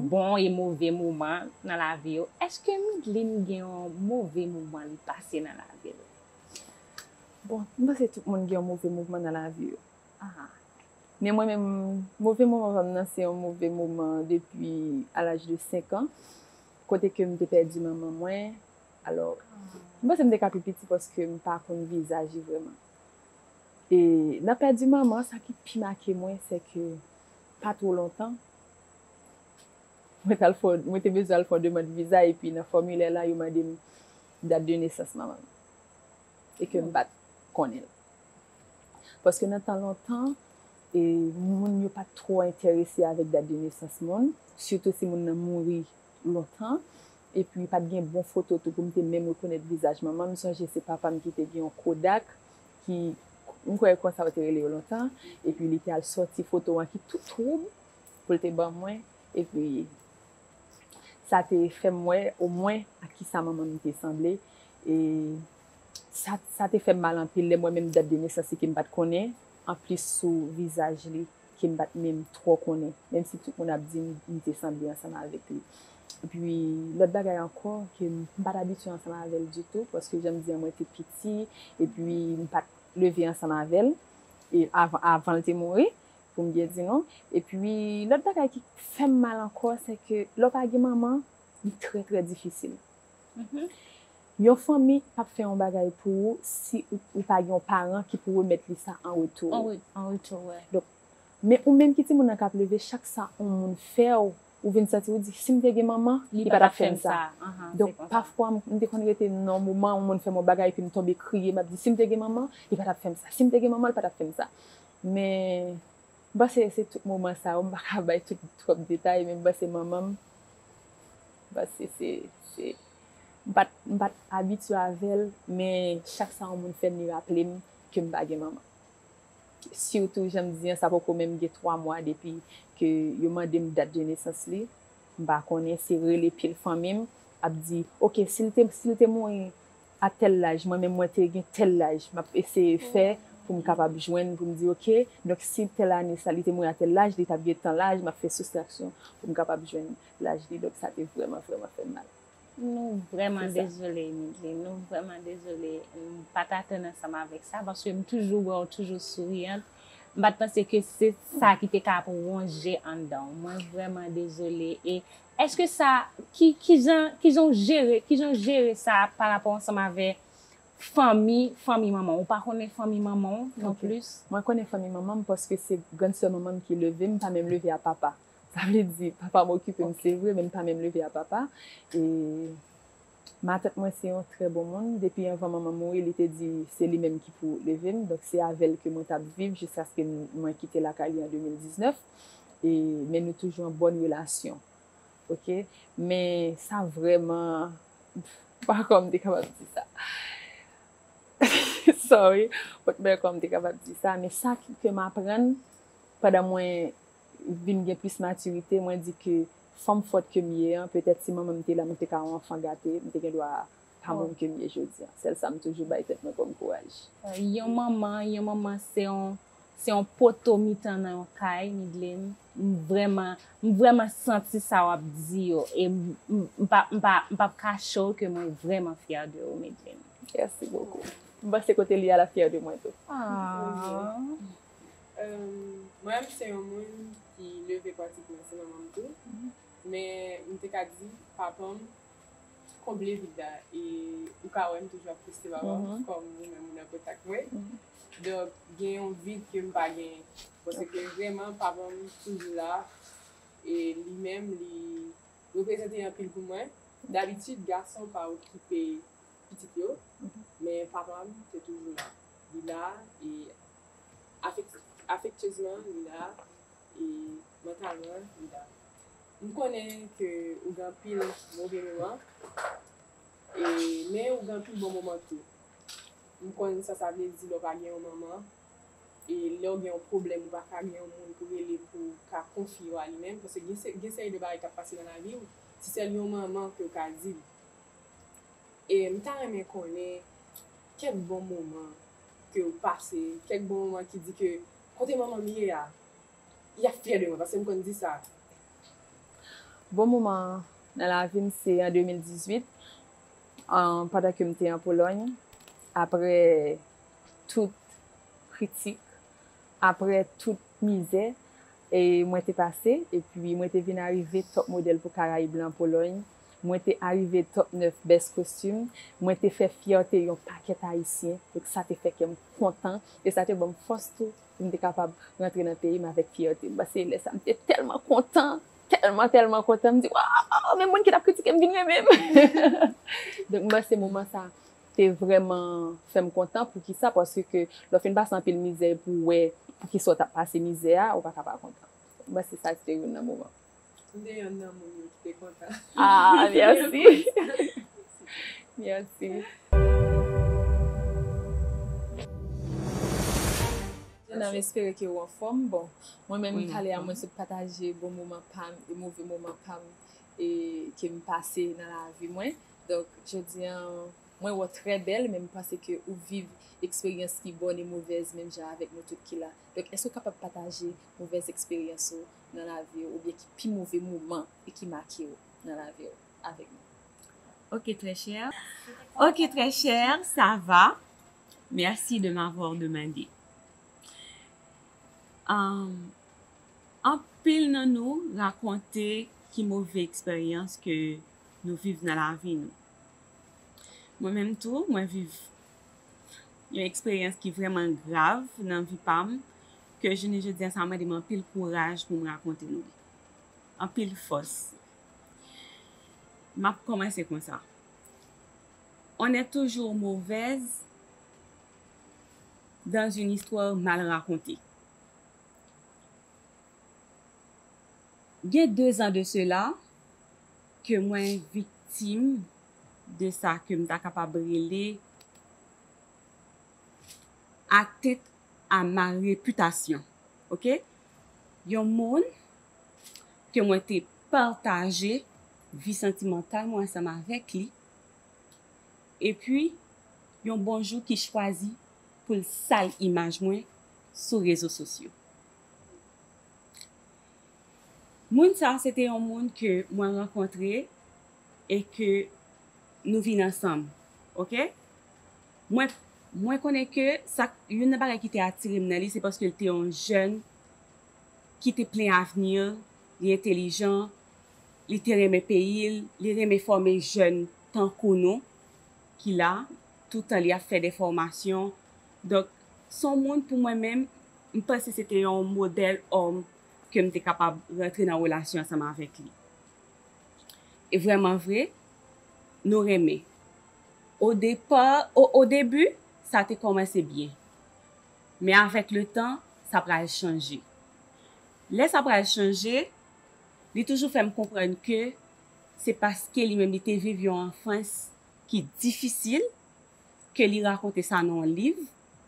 Bon e move moman nan lavi yo. Èske Midline gen yon move moman li pase nan lavi l? Bon, m panse tout moun gen yon move moman nan lavi yo. Ah. Men mwen menm, move moman pa m nan, se yon move moman depi a laj de senk an, kote ke m te pèdi manman mwen. Alò, m panse m te ka pi piti paske m pa konn vizaj li vrèman. E nan pèdi manman, sa ki pi make mwen, se ke pa two lontan, mwen t al fè, mwen te bezwen al fè yon demann viza, epi nan fòmilè la, yo mande m dat de nesans manman m. E ke m pa t konnen l. Paske nan tan lontan, e, moun yo pa t twò enterese avèk dat de nesans moun, sitou si moun nan mouri lontan. Epi, pa t gen bon foto tou pou m te menm rekonèt vizaj manman m. M sonje se papa m ki te gen yon Kodak, ki, m kwè konsa yo te rele yo lontan. Epi, li te al sòti foto an ki tout twoub pou l te ban mwen. Epi, sa te fè m wè omwen ak kisa manman m te sanble. E sa, sa te fè m mal anpil lè m wè menm dat de nesans li ke m pa t konnen, anplis sou vizaj li ke m pa t menm twò konnen, menm si tout moun ap di m, m te sanble ansanm avèk li. Epi, lòt bagay ankò, ke m pa t abitye ansanm avè l ditou, paske jan m di an, mwen te piti, epi m pa t leve ansanm avè l, e avan, avan l te mouri, pou m byen di nou. Epi, lòt bagay ki fè m mal ankò, se ke lè w pa gen manman, li trè, trè difisil. Yon fanmi p ap fè yon bagay pou ou si ou, ou pa gen yon paran ki pou remèt li sa an retou. An re-, an retou, wè. Men ou menm ki timoun nan k ap leve, chak sa yon moun fè w, ou vin santi ou di, si m te gen manman, li pa t ap fè m sa. Ahan, Donk, se konsa. Pafwa, m m te konn rete nan yon moman, yon moun fè m yon bagay, epi m tonbe kriye, m ap di, si m te gen manman, li pa t ap fè m sa. Si m te gen manman, li pa t ap fè m sa. Men, m panse se tout moman sa yo, m pa ka bay tout twòp detay, men m panse manman m, m panse se, se, m pa t, m pa t abitye avè l, men chak sa yon moun fè m, li raple m ke m pa gen manman. Sitou, jan m di an, sa poko menm gen twa mwa depi ke yo mande m dat de nesans li. M pa konnen, se rele pil fanmi m, ap di, oke, si l te, si l te mouri a tèl laj, mwen menm mwen te gen tèl laj, m ap eseye fè pou m kapab jwenn, pou m di, oke, donk si tèl ane sa, li te mouri a tèl laj, li t ap gen tan laj, m ap fè soustraksyon pou m kapab jwenn laj li. Donk, sa te vrèman, vrèman fè m mal. Nou vrèman Se sa. Dezole, Midline. Nou vrèman dezole. M pa t atann ansanm avèk sa, paske m toujou wè w toujou souriant. M pa t panse ke se sa ki te ka ap wonje anndan w. Mwen vrèman dezole. E èske sa, ki, ki jan, ki jan w jere, ki jan w jere sa pa rapò ansanm avè fanmi, fanmi manman w? Ou pa konnen fanmi manman w non Ok. plis? Mwen konnen fanmi manman m paske se grann sè manman m ki leve m, m pa menm leve a papa. Sa vle di, papa m okipe m, se vre, men m pa menm leve a papa. E matant mwen se yon trè bon moun. Depi anvan manman m mouri, li te di se li menm ki pou leve m. Donk, se avè l ke mwen t ap viv jiskaske mwen kite lakay li an de mil diznèf. E, men nou toujou an bòn relasyon. Oke? Men sa vrèman, m pa kwè m te kapab di sa. Sorry, but m pa kwè m te kapab di sa. Men sa ki, ke m aprann pandan mwen vin gen plis matirite, mwen di ke fanm fòt ke m ye an, petèt si manman m te la, mwen te ka yon anfan gate, m te gen dwa pa moun ke m ye jodi a. Sèl sa m toujou bay tèt mwen kòm kouraj. Yon manman, yon manman se yon, se yon poto mitan nan yon kay, Midlin. M vrèman, m vrèman santi sa w ap di yo. E m, m, m pa, m pa, m p ap kache w ke mwen vrèman fyè de ou, Midlin. Mèsi bokou. M panse kote li a, l ap fyè de mwen tou. Ah. Euh, mwen menm, se yon moun ki leve pratikman se manman m tou. Men m te ka di, papa m konble vid la. E ou ka wè m toujou ap poste papa m, kòm ou menm ou nan kontak mwen. Donk, gen yon vid ke m pa genyen. Paske vrèman, papa m toujou la. E li menm, li reprezante anpil pou mwen. Dabitid, gason pa okipe pitit yo, men papa m te toujou la. Li la, e afek-, afektyezman, li la, e mantalman, li la. M konnen ke ou gen anpil move moman, e, men ou gen anpil bon moman tou. M konn sa sa vle di lè w pa gen yon manman, e lè w gen yon pwoblèm, ou pa ka gen yon moun pou rele, pou ka konfye w a li menm, paske gen se-, gen seri de bagay k ap pase nan lavi w, se sèl yon manman ke w ka di l. E m ta renmen konnen kèk bon moman ke w pase, kèk bon moman ki di ke kote manman m ye a, y ap fyè de mwen, paske m konn di sa. Bon moman nan lavi m, se an de mil dizuit, an, pandan ke m te an Polòy, apre tout kritik, apre tout mizè, e mwen te pase, epi mwen te vin arive top model pou Karayib lan Polòy. Mwen te arive top nèf best costume. Mwen te fè fyète yon pakèt Ayisyen. Donk, sa te fè kè m kontan. E sa te ban m fòs tou pou m te kapab rantre nan peyi m avèk fyète. M panse lè sa, m te tèlman kontan, tèlman, tèlman kontan. M di, waw, men moun ki t ap kritike m vin renmen m. Donk, m panse moman sa te vrèman fè m kontan. Poukisa? Paske lè w fin pase anpil mizè pou w wè poukisa w t ap pase mizè a, ou pa ka pa kontan. M panse sa se te youn nan moman. M te yonn nan moun yo ki te kontan. Ah, mèsi. Mèsi. Jenna, m espere ke ou anfòm. Bon, mwen menm, talè a, mwen sot pataje bon moman pa m e move moman pa m e ke m pase nan lavi mwen. Donk, jodi a, mwen wè w trè bèl, men m panse ke ou viv eksperyans ki bòn e movèz menm jan avèk nou tout ki la. Donk, èske w kapab pataje movèz eksperyans ou nan lavi w, oubyen ki pi move moman e ki make w nan lavi w avèk nou? Ok, très cher. Ok, très cher, ça va. Merci de m'avoir demandé. Um, anpil nan nou rakonte ki move eksperyans ke nou viv nan lavi nou. Mwen menm tou, mwen viv yon eksperyans ki vrèman grav nan vi pa m, ke jounen jodi a sa mande m anpil kouraj pou m rakonte nou li. Anpil fòs. M ap kòmanse konsa. On est toujours mauvaise dans une histoire mal racontée. Gen de zan de sela ke mwen viktim de sa ke m ta kapab rele atteinte à ma réputation. Ok? Yon moun ke mwen te pataje vi santimantal mwen ansanm avèk li, epi yon bon jou ki chwazi pou l sal imaj mwen sou rezo sosyo. Moun sa, se te yon moun ke mwen rankontre e ke nou vin ansanm, ok? Mwen, mwen konnen ke sa, youn nan bagay ki te atire m nan li, se paske l te yon jèn ki te plen avni, li entelijan, li te renmen peyi l, li renmen fòme jèn tankou nou, ki la, tout tan li ap fè de fòmasyon. Donk, se yon moun pou mwen menm, m panse se te yon modèl òm ke m te kapab rantre nan relasyon ansanm avèk li. E vrèman vre, nou renmen. O depa, o, o debi, sa te kòmanse byen. Men avèk le tan, sa pral chanje. Lè sa pral chanje, li toujou fè m konprann ke se paske li menm li te viv yon anfans ki difisil, ke li rakonte sa nan yon liv,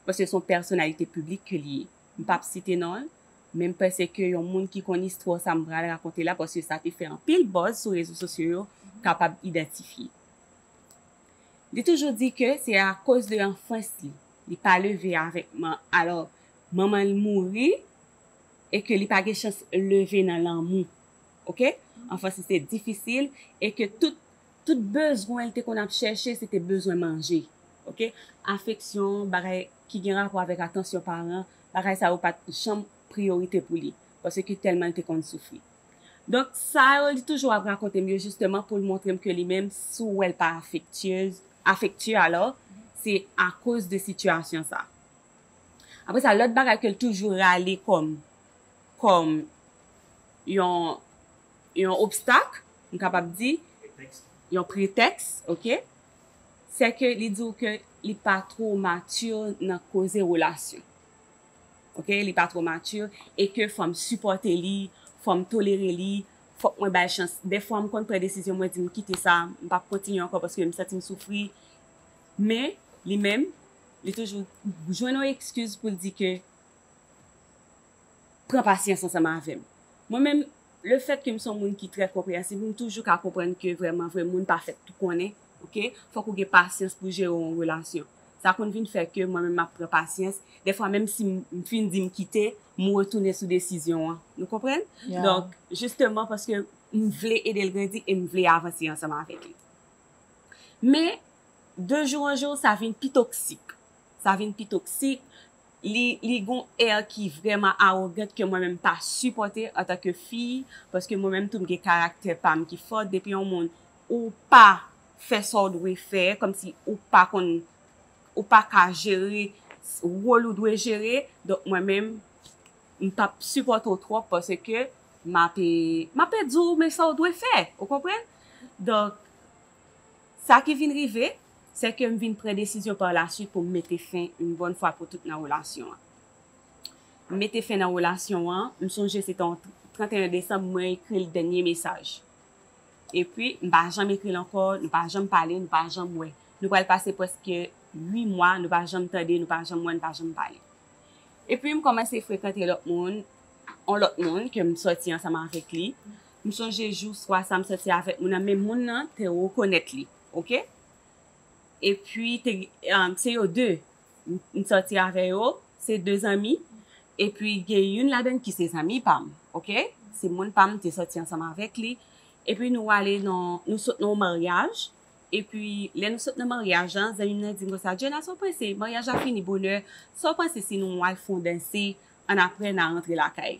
paske se yon pèsonalite piblik ke li ye. M p ap site non l, men m panse ke yon moun ki konn istwa sa m pral rakonte la, paske sa te fè anpil buzz sou rezo sosyo yo, kapab idantifye. Li toujou di ke se akoz de anfans li, li pa leve avèk man, alò, manman l mouri, e ke li pa gen chans leve nan lanmou. Oke? Anfans li se difisil, e ke tout, tout bezwen li te konn ap chèche, se te bezwen manje. Oke? Afeksyon, bagay ki gen rapò avèk atansyon paran, bagay sa yo pa t janm priyorite pou li, paske tèlman li te konn soufri. Donk, sa yo, li toujou ap rakonte m yo, jisteman, pou l montre m ke li menm, si w wè l pa afektyez, afektye, alò, se akoz de sitiyasyon sa. Apre sa, lòt bagay ke l toujou rale kòm, kòm yon, yon obstak, m kapab di, yon pretèks, oke? Se ke li di w ke li pa two mati nan koze relasyon. Oke? Li pa two mati, e ke fò m sipòte li, fò m tolere li, fòk mwen ba l chans. Dèfwa, m konn pran desizyon, mwen di m kite sa, m p ap kontinye ankò paske m santi m soufri. Men, li menm, li toujou jwenn yon ekskiz pou l di ke pran pasyans ansanm avè m. Mwen menm, lefètke m se yon moun ki trè konpreyansib, m toujou ka konprann ke vrèman vre moun pa fèt tou konnen, oke? Fòk ou gen pasyans pou jere yon relasyon. Sa konn vin fè ke mwen menm m ap pran pasyans. Dèfwa, menm si m, m fin di m kite, m retounen sou desizyon an. Nou konprann? Donk, jisteman, paske m vle ede l grandi e m vle avanse ansanm avèk li. Men, de jou an jou, sa vin pi toksik. Sa vin pi toksik. Li, li gon air ki vrèman arogant ke mwen menm m pa sipòte antanke fi, paske mwen menm tou m gen karaktè pa m ki fò. Depi yon moun ou pa fè sa w dwe fè, kòmsi ou pa konn, ou pa ka jere wòl ou dwe jere, donk mwen menm, m p ap sipòte w twòp paske m ap, m ap di w men sa w dwe fè, ou konprann? Donk, sa ki vin rive, se ke m vin pran desizyon pa la swit pou m mete fen yon bòn fwa pou tout nan relasyon an. M mete fen nan relasyon an, m sonje se te yon trannteyen desanm, mwen ekri l dènye mesaj. Epi, m pa janm ekri l ankò, nou pa janm pale, nou pa janm wè. Nou pral pase prèske uit mwa, nou pa janm tande, nou pa janm wè, nou pa janm pale. Epi, m kòmanse frekante lòt moun, yon lòt moun ke m sòti ansanm avèk li. M sonje jou swa sa m sòti avèk moun nan, men moun nan te rekonèt li, oke? Epi, te, um, se yo de. M, m sòti avè yo, se de zanmi. Epi, gen youn ladan ki se zanmi pa m, oke? Se moun pa m, m te sòti ansanm avèk li. Epi, nou ale nan, nou sot nan yon maryaj. Epi, lè nou sot nan maryaj lan, zanmi m nan di m konsa, Djena, sa w panse? Maryaj la fini bonè. Sa w panse si nou al fè yon danse, annapre n a rantre lakay?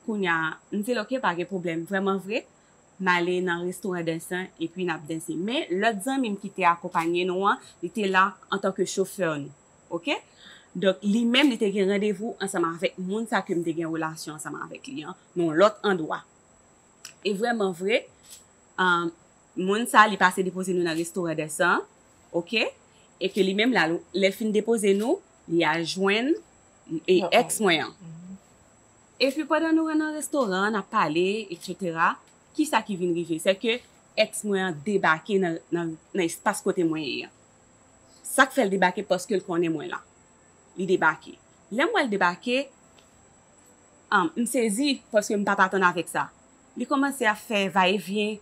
Kounye a, m di l, oke, pa gen pwoblèm. Vrèman vre, m ale nan restoran dans lan, epi n ap danse. Men, lòt zanmi m ki te akonpanye nou an, li te la antanke chofè nou. Oke? Donk, li menm, li te gen randevou ansanm avèk moun sa ke m te gen relasyon ansanm avèk li an, nan yon lòt andwa. E vrèman vre, um, moun sa, li pase depoze nou nan restoran dans lan, oke? E ke li menm la, lè l fin depoze nou, li al jwenn e èks mwen an. Epi pandan nou ret nan restoran an, n ap pale, etsetera, kisa ki vin rive? Se ke èks mwen an debake nan, nan, nan espas kote mwen ye an. Sa k fè l debake? Paske l konnen mwen la. Li debake. Lè m wè l debake, ah, m sezi paske m pa t atann avèk sa. Li kòmanse ap fè vayevyen,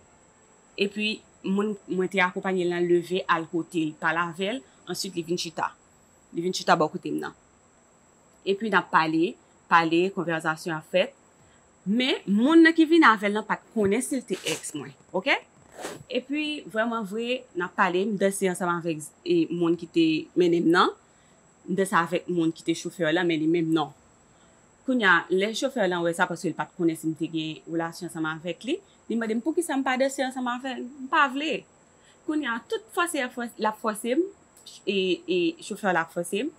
epi moun mwen te akonpanye l lan leve al kote l, pale avè l, answit li vin chita. Li vin chita bò kote m nan. Epi n ap pale, pale, konvèsasyon ap fèt. Men, moun nan ki vin avè l lan pa t konnen si l te èks mwen, oke? Epi, vrèman vre, n ap pale, m danse ansanm avèk, e, moun ki te mennen m nan. M danse avèk moun ki te chofè lan, men li menm non. Kounye a, lè chofè lan wè sa, paske l pa t konnen si m te gen relasyon ansanm avèk li, li mande m poukisa m pa danse ansanm avè l. M pa vle. Kounye a, tout fòse l ap fòse, l ap fòse m, e, e chofè la ap fòse m,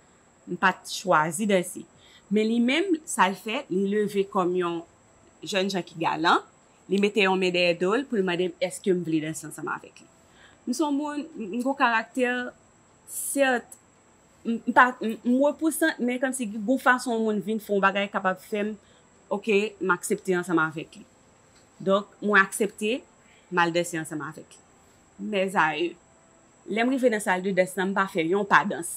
m pa t chwazi danse. Men li menm, sa l fè, li leve kòm yon, jèn jan ki galan, li mete yon men dèyè do l pou l mande m èske m vle danse ansanm avèk li. M se yon moun, m gen yon karaktè, sèt, m, m pa, m, m repousan, men kòmsi gen yon fason yon moun vin fè yon bagay kapab fè m, oke, m aksepte ansanm avèk li. Donk, mwen aksepte, m al danse ansanm avèk li. Mèzayè, lè m rive nan sal de dans lan, m pa fè yon pa dans.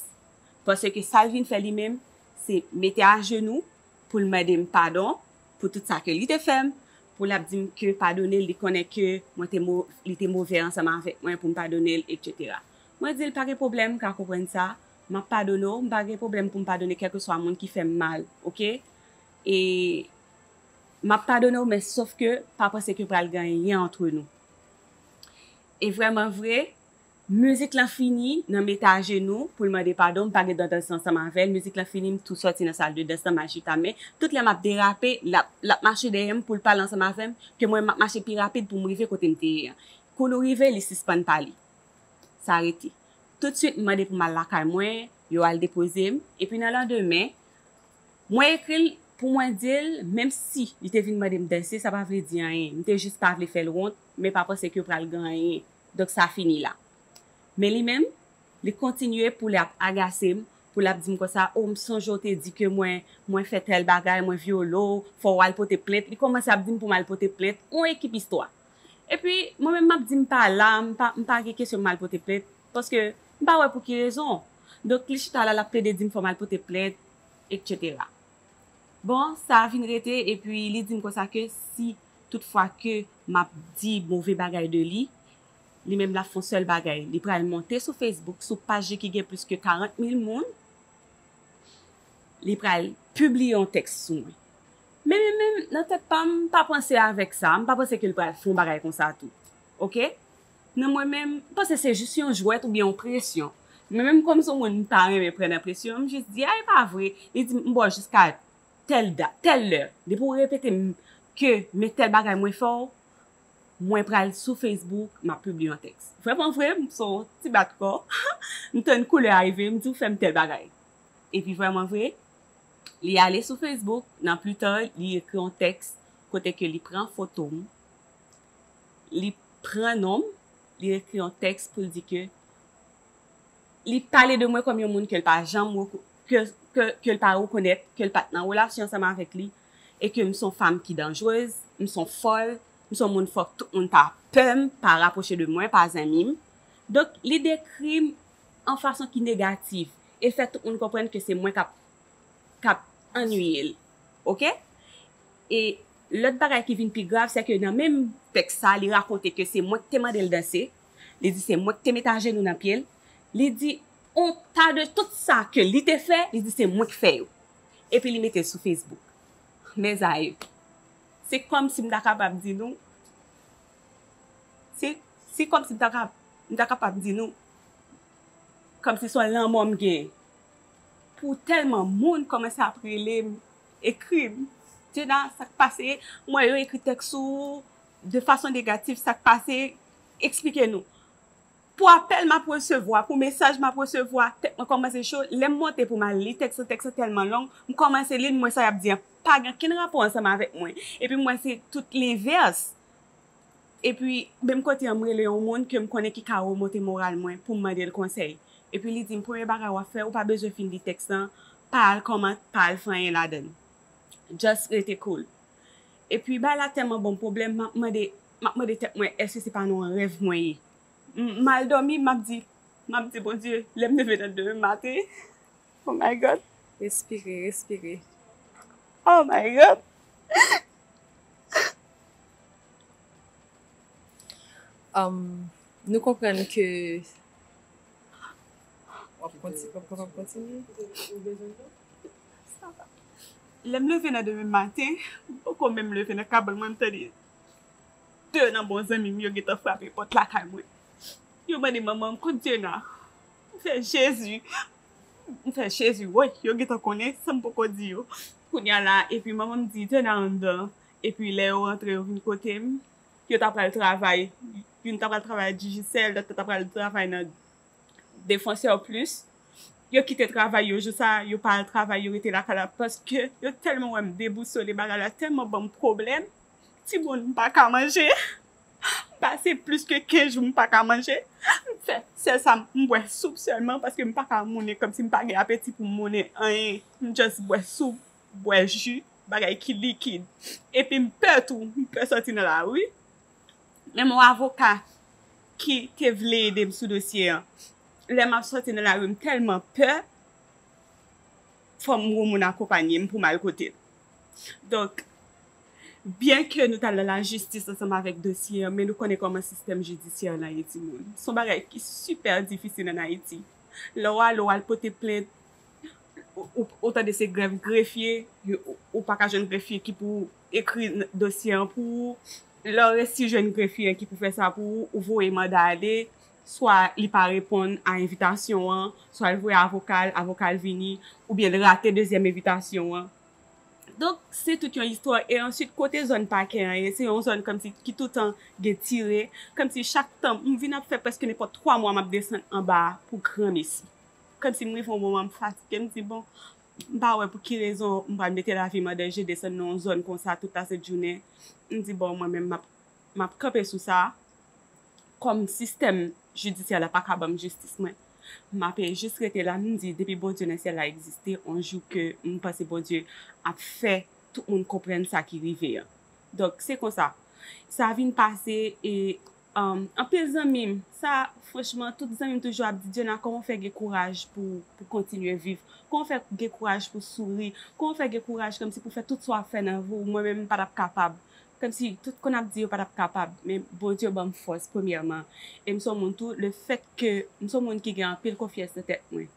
Paske sa l vin fè li menm, se mete ajenou pou l mande m padon pou tout sa ke li te fè m, pou l ap di m ke padone l, li konnen ke mwen te mo-, li te move ansanm avèk mwen pou m padone l, etsetera. Mwen di l, "Pa gen pwoblèm, m ka konprann sa, m ap padone w, m pa gen pwoblèm pou m padone kèlkeswa moun ki fè m mal, oke? E m ap padone w, men sòf ke pa panse ke pral gen anyen antre nou." E vrèman vre, mizik lan fini, nan mete ajenou pou l mande padon, m pa gen dan danse ansanm avè l. Mizik lan fini, m tou sòti nan sal de dans lan, m al chita, men tout lè m ap derape, l ap, l ap mache dèyè m pou l pale ansanm avè m, ke mwen m ap mache pi rapid pou m rive kote m te ye an. Kou nou rive, li sispann pale. Sa rete. Toutswit, m mande pou m al lakay mwen, yo al depoze m, epi nan landemen, mwen ekri l pou mwen di l, menm si li te vin mande m danse, sa pa vle di anyen. M te jis pa vle fè l wont, men pa panse ke pral gen anyen. Donk, sa fini la. Men li menm, li kontinye pou l ap agase m, pou l ap di m konsa, "O, m sonje w te di ke mwen, mwen fè tèl bagay, mwen vyole w, fò w al pote plent." Li kòmanse ap di m pou m al pote plent, yon ekip istwa. Epi, mwen menm, m ap di m pa la, m pa, m pa gen kesyon m al pote plent, paske m pa wè pou ki rezon. Donk, li chita la, l ap plede di m fò m al pote plent, etsetera. Bon, sa vin rete, epi li di m konsa ke si toutfwa ke m ap di move bagay de li, li menm l ap fè yon sèl bagay. Li pral monte sou Facebook, sou paj li ki gen plis ke karant mil moun, li pral pibliye yon tèks sou mwen. Men, men, men, nan tèt pa m, m pa panse avèk sa, m pa panse ke l pral fè yon bagay konsa tou. Oke? Nan mwen menm, m panse se jis yon jwèt oubyen yon presyon. Men menm kòm se yon moun m pa renmen pran nan presyon, m jis di, "A, e pa vre." Li di m, "M ba w jiska tèl dat, tèl lè. Depi w repete m ke men tèl bagay mwen fè w, mwen pral sou Facebook, m ap pibliye yon tèks." Vrèman vre, m se yon ti bat kò. M tann koulè a rive, m di, "W fè m tèl bagay." Epi vrèman vre, li ale sou Facebook, nan pli ta, li ekri yon tèks kote ke li pran foto m, li pran non m, li ekri yon tèks pou l di ke li pale de mwen kòm yon moun ke l pa janm reko-, ke, ke, ke l pa rekonèt, ke l pa t nan relasyon ansanm avèk li, e ke m se yon fanm ki danjrez, m se yon fòl, m se yon moun fòk tout moun pa pè m, pa rapwoche de mwen, pa zanmi m. Donk, li dekri m an fason ki negatif, e l fè tout moun konprann ke se mwen k ap, k ap annuiye l. Oke? E lòt bagay ki vin pi grav, se ke nan menm tèks sa, li rakonte ke se mwen ki te mande l danse. Li di se mwen ki te met ajenou nan pye l. Li di yon ta de tout sa ke li te fè, li di se mwen ki fè yo. Epi li mete l sou Facebook. Mèzayè, se kòmsi m ta kapab di nou, se, se kòmsi m ta ka, m ta kapab di nou, kòmsi se yon lanmò m gen. Pou tèlman moun kòmanse ap rele m, ekri m, "Djena, sa k pase?" M wè yo ekri tèks sou ou de fason negatif, "Sa k pase? Eksplike nou." Pou apèl m ap resevwa, pou mesaj m ap resevwa, tèt mwen kòmanse cho. Lè m monte pou m al li tèks lan, tèks lan tèlman long, m kòmanse li l, m wè sa y ap di an pa gen okenn rapò ansanm avèk mwen. Epi m wè se tout lenvès. Epi, menm kote an, m rele yon moun ke m konnen ki ka remonte moral mwen pou m mande l konsèy. Epi li di m, "Premye bagay w ap fè, ou pa bezwen fin li tèks lan, pa al kòmant, pa al fè anyen ladan l. Just rete cool." Epi bagay la tèlman ban m pwoblèm, m ap mande, m ap mande tèt mwen, èske se pa nan yon rèv mwen ye? M, m al dòmi, m ap di, m ap di, "Bondye, lè m leve nan demen maten, oh my God." Respire, respire. Oh my God. Um, nou konprann ke w ap konti-, w ap kapab kontinye. Lè m leve nan demen maten, m poko menm leve nan kabann mwen, m tande de nan bon zanmi m yo gentan frape pòt lakay mwen. Yo mande manman m kot Djena. M fè Jezi. M fè Jezi, woy, yo gentan konnen sa m poko di yo. Kounye a la, epi manman m di, "Djena anndan." Epi lè yo rantre, yo vin kote m. Yo ta pral travay. Youn ta pral travay Digicel, lòt la ta pral travay nan Défenseurs Plus. yo kite travay yo jou sa, yo pa al travay, yo rete lakay la, paske yo tèlman wè m debousole, bagay la tèlman ban m pwoblèm. Timoun, m pa ka manje. M pase plis ke kenz jou, m pa ka manje. M fè sèl sa, m bwè soup sèlman, paske m pa ka mounen, kòmsi m pa gen apeti pou m mounen anyen. M just bwè soup, bwè ji, bagay ki likid. Epi m pè tou, m pè sòti nan lari. Menm yon avoka ki te vle ede m sou dosye an, lè m ap sòti nan lari, m tèlman pè, fò m yon moun akonpanye m pou m al kote l. Donk, byen ke nou t al nan lajistis ansanm avèk dosye an, men nou konnen kòman sistèm jidisyè an ye, timoun. Se yon bagay ki sipè difisil ann Ayiti. Lè w ale, w al pote plent, ou, ou, ou tande se grèv grefye, yo, ou, ou pa ka jwenn grefye ki pou ekri n-, dosye an pou ou. Lè w resi jwenn grefye an ki pou fè sa pou ou, ou voye manda ale, swa li pa reponn a envitasyon an, swa l voye avoka l, avoka l vini, oubyen l rate dezyèm envitasyon an. Donk, se tout yon istwa. E answit, kote zòn pakè an ye, se yon zòn kòmsi ki toutan gen tire. Kòmsi chak tan, m vin ap fè prèske nenpòt twa mwa m ap desann anba a pou granmesi. Kòmsi m rive yon moman m fatige, m di, bon, m pa wè pou ki rezon m pral mete lavi m an danje, desann nan yon zòn konsa tout lasent jounen. M di, bon, mwen menm, m ap, m ap kanpe sou sa. Kòm sistèm jidisyè la pa ka ban m jistis mwen, m ape jis rete la, m di, depi Bondye nan syèl la egziste, yon jou ke m panse Bondye ap fè tout moun konprann sa ki rive an. Donk, se konsa. Sa vin pase e, um, anpil zanmi m, sa, franchman, tout zanmi m toujou ap di, Djena, kòman w fè gen kouraj pou, pou kontinye viv? Kòman w fè gen kouraj pou souri? Kòman w fè gen kouraj kòmsi pou fè tout sa w ap fè nan vi w? Mwen menm, m pa t ap kapab. Kòmsi tout konn ap di yo pa t ap kapab, men Bondye ban m fòs, premyèman. E m se yon moun tou, lefètke m se yon moun ki gen anpil konfyans nan tèt mwen.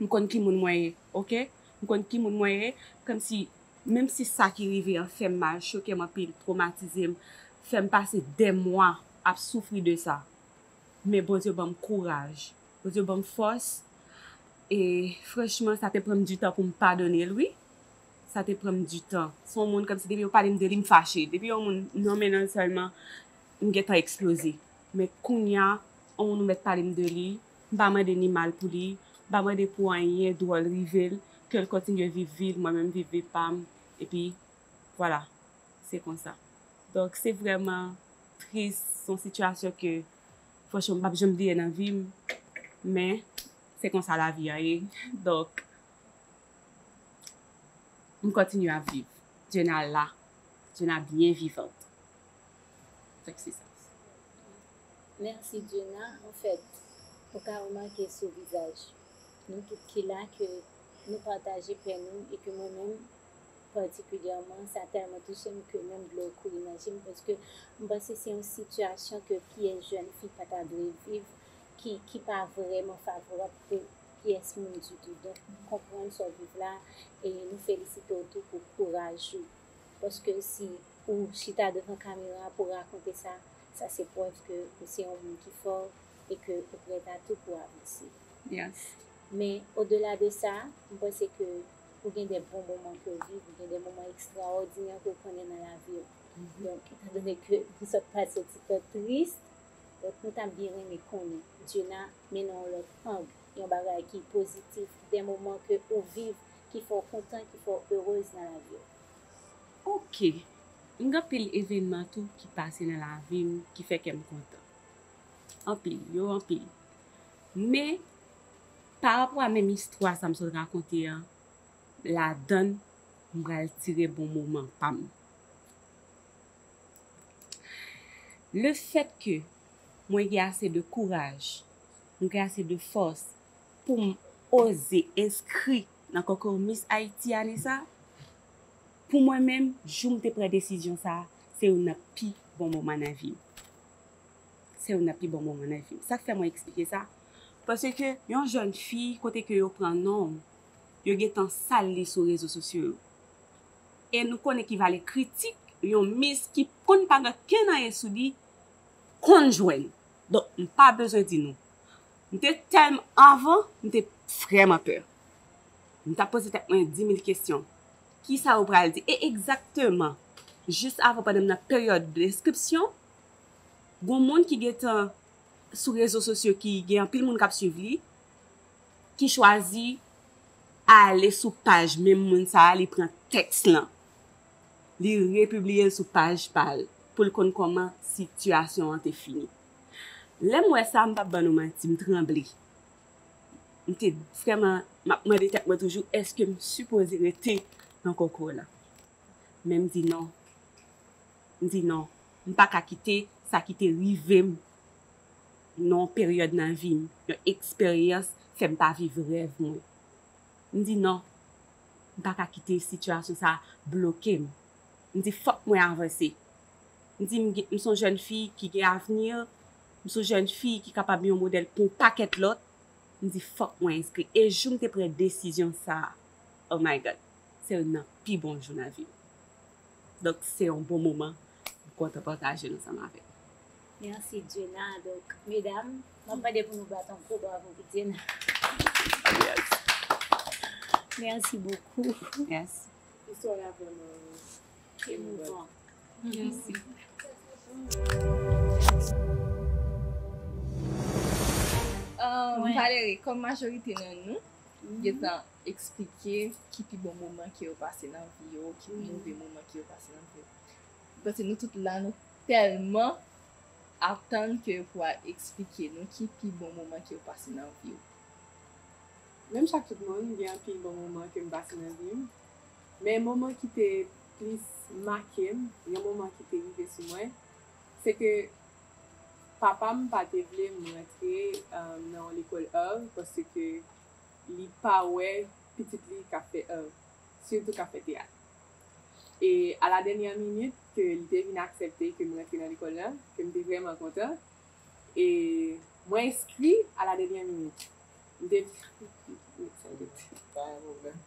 M konn ki moun mwen ye, oke? M konn ki moun mwen ye, kòmsi, menm si sa ki rive an fè m mal, choke m anpil, twomatize m, fè m pase dè mwa ap soufri de sa. Men Bondye ban m kouraj. Bondye ban m fòs. E franchman, sa te pran m ditan pou m padone l, wi. Sa te pran m ditan. Se yon moun kòmsi depi yo pale m de li, m fache. Depi yon moun nonmen non l sèlman, m gentan eksploze. Men kounye a, yon moun ou mèt pale m de li, m pa mande ni mal pou li, m pa mande pou anyen dwòl rive l, ke l kontinye viv vi l, mwen menm viv vi pa m, epi vwala, se konsa. Donk, se vrèman tris, se yon sitiyasyon ke, franchman, m p ap janm bliye nan vi m, men se konsa lavi a ye. Donk, m kontinye ap viv. Djena la. Djena byen vivant. Donk, se sa. Mèsi, Djena. Anfèt, ou ka remake sou vizaj nou tout ki la ke nou pataje pè nou e ke mwen menm, patikilyèman, sa tèlman touche m ke menm dlo kouri nan je m, paske m panse se yon sitiyasyon ke pyès jèn fi pa ta dwe viv, ki, ki pa vrèman favorab pou pyès moun ditou. Donk, m konprann sa w viv la, e nou felisite w tou pou kouraj ou. Paske si ou chita devan kamera pou rakonte sa, sa se prèv ke ou se yon moun ki fò e ke ou prèt a tou pou avanse. Yes. Men odela de sa, m panse ke ou gen de bon moman ke w viv, ou gen de moman ekstraòdinè ke w konnen nan lavi w. Donk, etandone ke nou sot pase yon ti tan tris, donk nou ta byen renmen konnen Djena mennen yon lòt ang, yon bagay ki pozitif, de moman ke ou viv ki fè w kontan, ki fè w erez nan lavi w. Oke. M gen anpil evènman tou ki pase nan lavi m ki fè kè m kontan. Anpil, yo anpil. Men, pa rapò a menm istwa sa m sot rakonte an, ladan l, m pral tire bon moman pa m. Lefètke mwen gen ase de kouraj, mwen gen ase de fòs pou m oze enskri nan konkou Miss Haiti ane sa, pou mwen menm, jou m te pran desizyon sa, se youn nan pi bon moman nan vi m. Se youn nan pi bon moman nan vi m. Sa k fè mwen eksplike sa? Paske yon jèn fi, kote ke yo pran non w, yo gentan sal li sou rezo sosyo yo. E nou konnen ki valè kritik yon mis ki konn pa gen kenn anyen sou li konn jwenn. Donk, m pa bezwen di nou. M te tèlman, avan, m te vrèman pè. M t ap poze tèt mwen di mil kesyon. Kisa yo pral di? E egzakteman, jis avan, pandan m nan peryòd de enskripsyon, gon moun ki gentan sou rezo sosyo ki gen anpil moun k ap swiv li, ki chwazi ale sou paj menm moun sa a, li pran tèks lan, li repibliye l sou paj pa l pou l konn kòman sitiyasyon an te fini. Lè m wè sa, m p ap ban nou manti, m tranble. M te vrèman, m ap mande tèt mwen toujou, èske m sipoze rete nan konkou la? Men m di non. M di non. M pa ka kite sa ki te rive m nan yon peryòd nan vi m, yon eksperyans, fè m pa viv rèv mwen. M di non. M pa ka kite sitiyasyon sa a bloke m. M di fòk mwen avanse. M di m gen, m se yon jèn fi ki gen avni, m se yon jèn fi ki kapab yon modèl pou yon pakèt lòt. M di fòk mwen enskri. E jou m te pran desizyon sa a, oh my God, se youn nan pi bon jou nan vi m. Donk, se yon bon moman. M kontan pataje l ansanm avèk nou. Mèsi, Djena. Donk, medam, m ap mande pou nou bat yon gwo bravo pou Djena. Yes. Merci beaucoup. Yes. Istwa la vrèman Emouvant. Mèsi. Um, Valerie, kòm majorite nan nou, gentan eksplike ki pi bon moman ke yo pase nan vi yo, ki pi move moman ke yo pase nan vi yo. Paske nou tout la, nou tèlman atann ke pou al eksplike nou ki pi bon moman ke yo pase nan vi yo. Menm jan ak tout moun, gen anpil bon moman ke m pase nan vi m. Men moman ki te plis make m, yon moman ki te rive sou mwen, se ke papa m pa te vle m rantre um, nan yon lekòl art paske li pa wè pitit li k ap fè art, sitou k ap fè teyat. E a la dènyè minit ke li te vin aksepte ke m rantre nan lekòl lan, ke m te vrèman kontan. E mwen enskri a la dènyè minit. M te. Pa gen pwoblèm.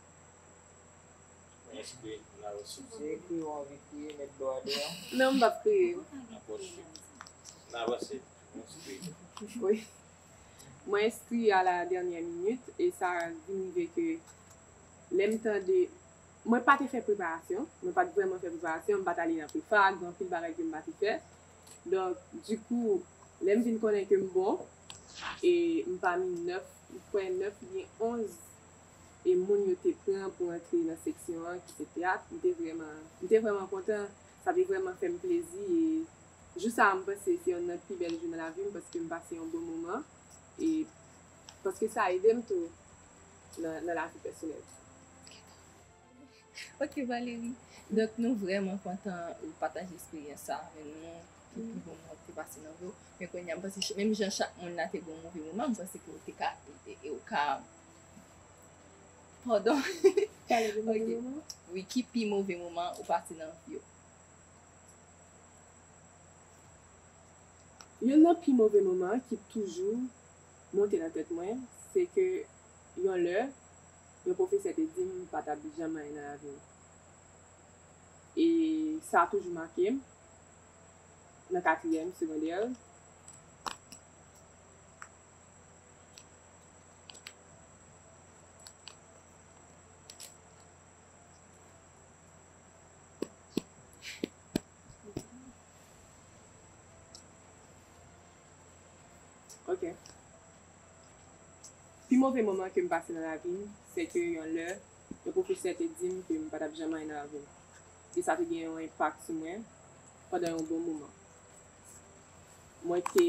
Mwen enskri, m la resous. Si ekri ou anvi kriye, met dlo a deyò. Non, m p ap kriye. Nan pòch. N avanse. Mwen enskri. Wi. Mwen enskri a la dènyè minit e sa vin rive ke lè m tande, mwen pa te fè preparasyon, mwen pa t vrèman fè preparasyon, m pa t ale nan prefa, gen anpil bagay ke m pa te fè. Donk, dikou, lè m vin konnen ke m bon, e m pami nèf, m kwè nèf oubyen onz, e moun yo te pran pou antre nan seksyon an ki se teyat, m te vrèman, m te vrèman kontan, sa te vrèman fè m plezi, e jou sa a m panse se youn nan pi bèl jou nan lavi m paske m pase yon bon moman, e paske sa ede m tou nan, nan lavi pèsonèl. Ok, Valerie. Donk, nou vrèman kontan ou pataje eksperyans sa avè nou. Ki pi bon moman ou te pase nan vi w. Men kounye a, m panse, menm jan chak moun la te gen yon move moman, m panse ke ou te ka, e, e, ou ka, padon. Pale de move moman? Wi, ki pi move moman ou pase nan vi w? Youn nan pi move moman ki toujou monte nan tèt mwen, se ke yon lè, yon pwofesè te di m m pa t ap janm anyen nan lavi m. E sa toujou make m nan katriyèm segondè. Ok. Pi move moman ke m pase nan lavi m, se ke yon lè, yon pwofesè te di m ke m pa t ap janm anyen nan lavi m. E sa te gen yon enpak sou mwen pandan yon bon moman. Mwen te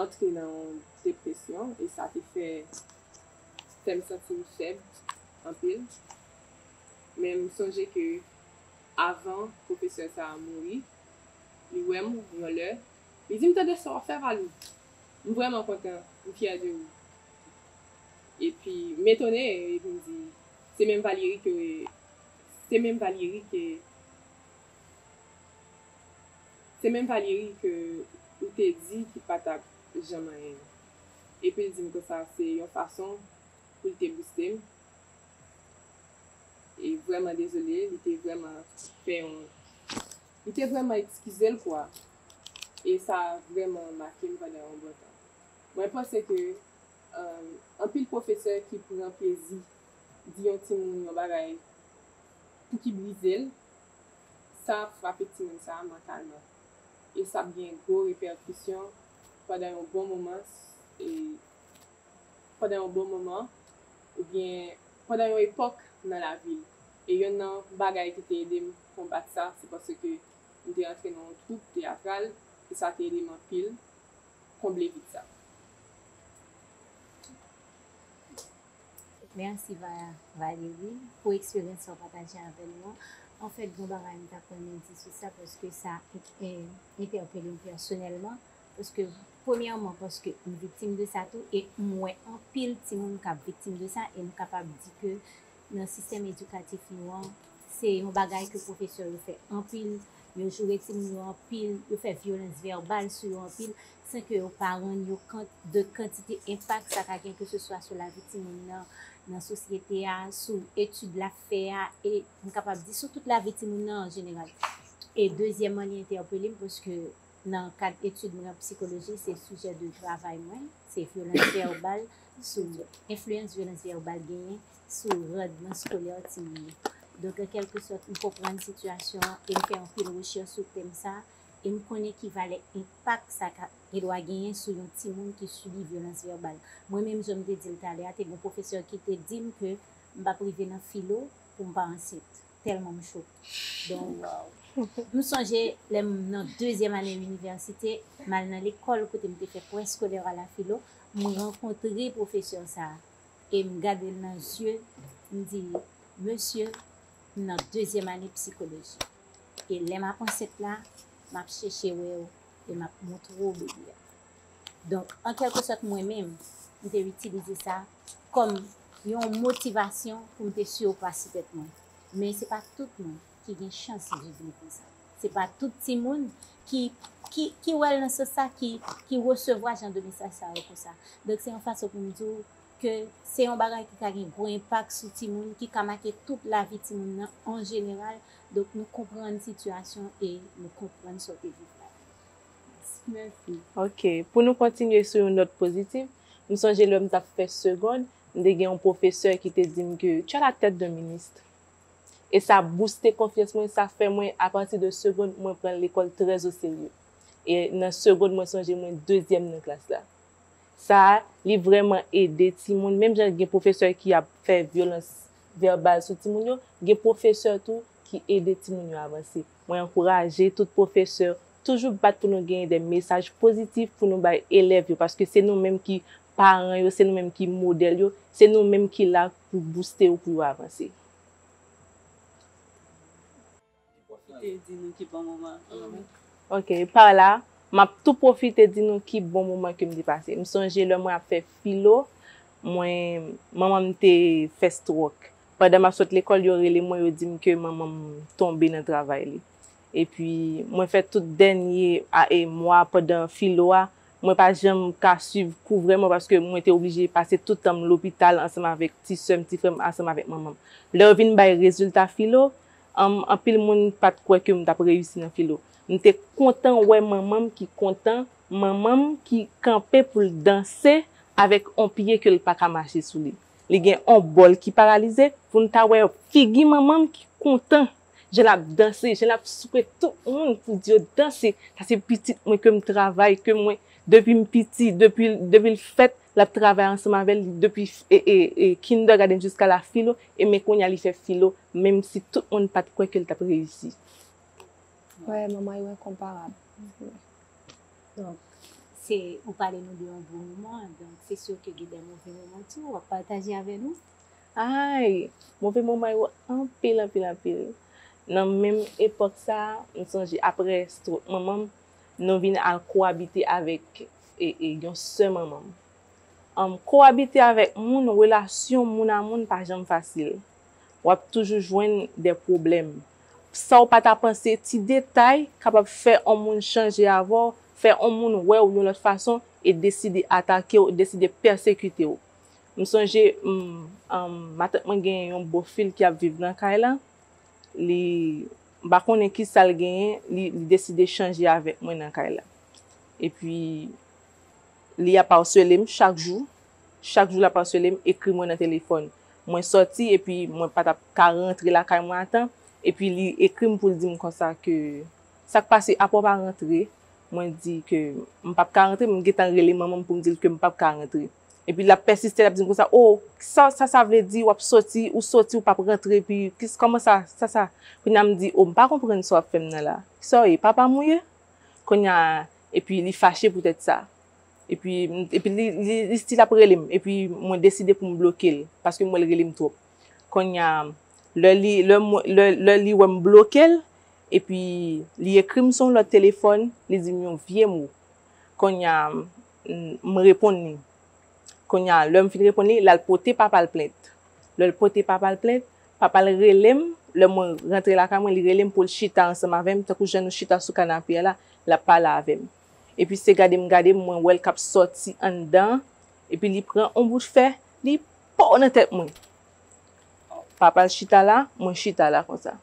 antre nan yon depresyon e sa te fè, fè m santi m fèb anpil. Men m sonje ke avan pwofesè sa a mouri, li wè m yon lè, li di m, "Tande sa w ap fè, Valou. M vrèman kontan, m fyè de ou." Epi m etone, epi m di, "Se menm Valérie ke, se menm Valérie ke, se menm Valérie ke ou te di ki pa t ap janm anyen." Epi l di m konsa, se yon fason pou l te bouste m. E vrèman dezole, li te vrèman fè yon, li te vrèman eskize l kwa. E sa vrèman make m pandan yon bon tan. Mwen panse ke, um, anpil pwofesè ki pran plezi di yon timoun yon bagay pou ki brize l, sa ap frape timoun sa a mantalman. E sa ap gen gwo repèkisyon pandan yon bon moman, e pandan yon bon moman, oubyen pandan yon epòk nan lavi l. E yonn nan bagay ki te ede m konbat sa, se paske m te rantre nan yon twoup teyatral, e sa te ede m anpil konble vid sa. Mèsi Va- Valérie pou eksperyans sa w pataje avè nou an. Anfèt, gon bagay m t ap renmen di sou sa paske sa entèpele m pèsonèlman. Paske, premyèman, paske m viktim de sa tou e m wè anpil timoun k ap viktim de sa e m kapab di ke nan sistèm edikatif nou an, se yon bagay ke pwofesè yo fè anpil, yo joure timoun yo anpil, yo fè vyolans vèbal sou yo anpil, san ke yo pa rann yo kont de kantite enpak sa ka gen keseswa sou lavi timoun nan, nan sosyete a, sou etid l ap fè a, e m kapab di sou tout lavi timoun nan an jeneral. E dezyèmman, li entèpele m paske nan kad etid mwen an sikoloji, se sijè de travay mwen, se vyolans vèbal sou enfliyans vyolans vèbal genyen sou randman eskolè timoun yo. Donk, an kèlke sòt, m konprann sitiyasyon an e m fè anpil rechèch sou tèm sa a e m konnen ki valè enpak sa ka gendwa genyen sou yon timoun ki sibi vyolans vèbal. Mwen menm, jan m te di l talè a, te gen yon pwofesè ki te di m ke m p ap rive nan filo pou m pa ansent. Tèlman m cho. Donk, m sonje lè m nan dezyèm ane inivèsite, m al nan lekòl kote m te fè prèskolè a la filo, m rankontre pwofesè sa a e m gade l nan zye, m di, mesye, m nan dezyèm ane sikoloji. E lè m ap ansent la, m ap chèche wè w e m ap montre w bebe a. Donk, an kèlke sòt, mwen menm, m te itilize sa kòm yon motivasyon pou m te sipase tèt mwen. Men se pa tout moun ki gen chans viv li konsa. Se pa tout timoun ki, ki, ki wè l nan sans sa, ki, ki resevwa jan de mesaj sa yo konsa. Donk, se yon fason pou m di w ke se yon bagay ki ka gen gwo enpak sou timoun, ki ka make tout lavi timoun nan an jeneral. Donk, nou konprann sitiyasyon e nou konprann sa w te viv la. Mèsi. Ok. Pou nou kontinye sou yon nòt pozitif, m sonje lè m t ap fè segond, m te gen yon pwofesè ki te di m ke tu as la tête d'un ministre. E sa bouste konfyans mwen, sa fè mwen, apati de segond, mwen pran lekòl trè o serye. E nan segond, mwen sonje mwen dezyèm nan klas la. Sa a, li vrèman ede timoun. Menm jan gen pwofesè ki ap fè vyolans vèbal sou timoun yo, gen pwofesè tou ki ede timoun yo avanse. Mwen ankouraje tout pwofesè toujou bat pou nou genyen de mesaj pozitif pou nou bay elèv yo, paske se nou menm ki paran yo, se nou menm ki modèl yo, se nou menm ki la pou bouste yo pou yo avanse. Pwofite di nou ki bon moman. Ok, pa la, m ap tou pwofite di nou ki bon moman ke m te pase. M sonje lè mwen ap fè filo, mwen, manman m te fè stròk. Pandan m ap sot lekòl, yo rele mwen, yo di m ke manman m tonbe nan travay li. Epi, mwen fè tout dènye a, e mwa pandan filo a, mwen pa janm ka swiv kou vrèman paske mwen te oblije pase tout tan m lopital ansanm avèk ti sè m, ti frè m, ansanm avèk manman m. Lè yo vin bay rezilta filo, anpil moun pa t kwè ke m t ap reyisi nan filo. M te kontan wè manman m ki kontan, manman m ki kanpe pou l danse avèk on pye ke l pa ka mache sou li. Li gen on bòl ki paralize, pou n ta wè figi manman m ki kontan, jan l ap danse, jan l ap souke tout moun pou di yo danse. Sa se pitit mwen ke m travay, ke mwen, depi m piti, depi, depi l fèt, l ap travay ansanm avè l depi e, e, e, kindergarten jiska la filo, e men kounye a li fè filo, menm si tout moun pa t kwè ke l t ap reyisi. Wè, manman yo enkonparab. Donk, se, ou pale nou de yon bon moman, donk se si ke gen de move moman tou, w ap pataje avè nou? Ay, move moman yo anpil, anpil, anpil. Nan menm epòk sa, m sonje apre stròk manman m, nou vin al kowabite avèk e, e, yon sè manman m. Anm, kowabite avèk moun, relasyon moun a moun pa janm fasil. W ap toujou jwenn de pwoblèm. Sa w pa ta panse, ti detay kapab fè on moun chanje avè w, fè on moun wè w yon lòt fason e deside atake w, deside pèsekite w. M sonje, m, anm, matant mwen gen yon bofi l ki ap viv nan kay la. Li, m pa konnen kisa l genyen, li, li deside chanje avèk mwen nan kay la. Epi, li ap asele m chak jou. Chak jou l ap asele m, ekri mwen nan telefòn. Mwen sòti epi mwen pa t ap ka rantre lakay mwen a tan. Epi li ekri m pou l di m konsa ke sa k pase, apa w pa rantre? Mwen di ke m p ap ka rantre, m gentan rele manman m pou m di l ke m p ap ka rantre. Epi l ap pèsiste, l ap di m konsa, "O, sa, sa, sa vle di w ap soti, ou soti, ou p ap rantre, epi kis-, kòman sa, sa, sa?" Kounye a m di, "O, m pa konprann sa w ap fè m nan la. Kisa w ye, papa m ou ye?" Kounye a, epi li fache poutèt sa. Epi, epi li, li, li still ap rele m. Epi mwen deside pou m bloke l, paske m wè l rele m twòp. Kounye a, lè li, lè mwen, lè, lè li wè m bloke l, epi li ekri m sou yon lòt telefòn, li di m yon vye mo. Kounye a, m, m reponn li. Kounye a, lè m fin reponn li, l al pote papa l plent. Lè l pote papa l plent, papa l rele m, lè mwen rantre lakay mwen, li rele m pou l chita ansanm avè m, tankou jan nou chita sou kanape a la, l ap pale avè m. Epi se gade m gade m, mwen wè l k ap sòti anndan, epi li pran yon bout fè, li pow nan tèt mwen. Papa l chita la, mwen chita la konsa.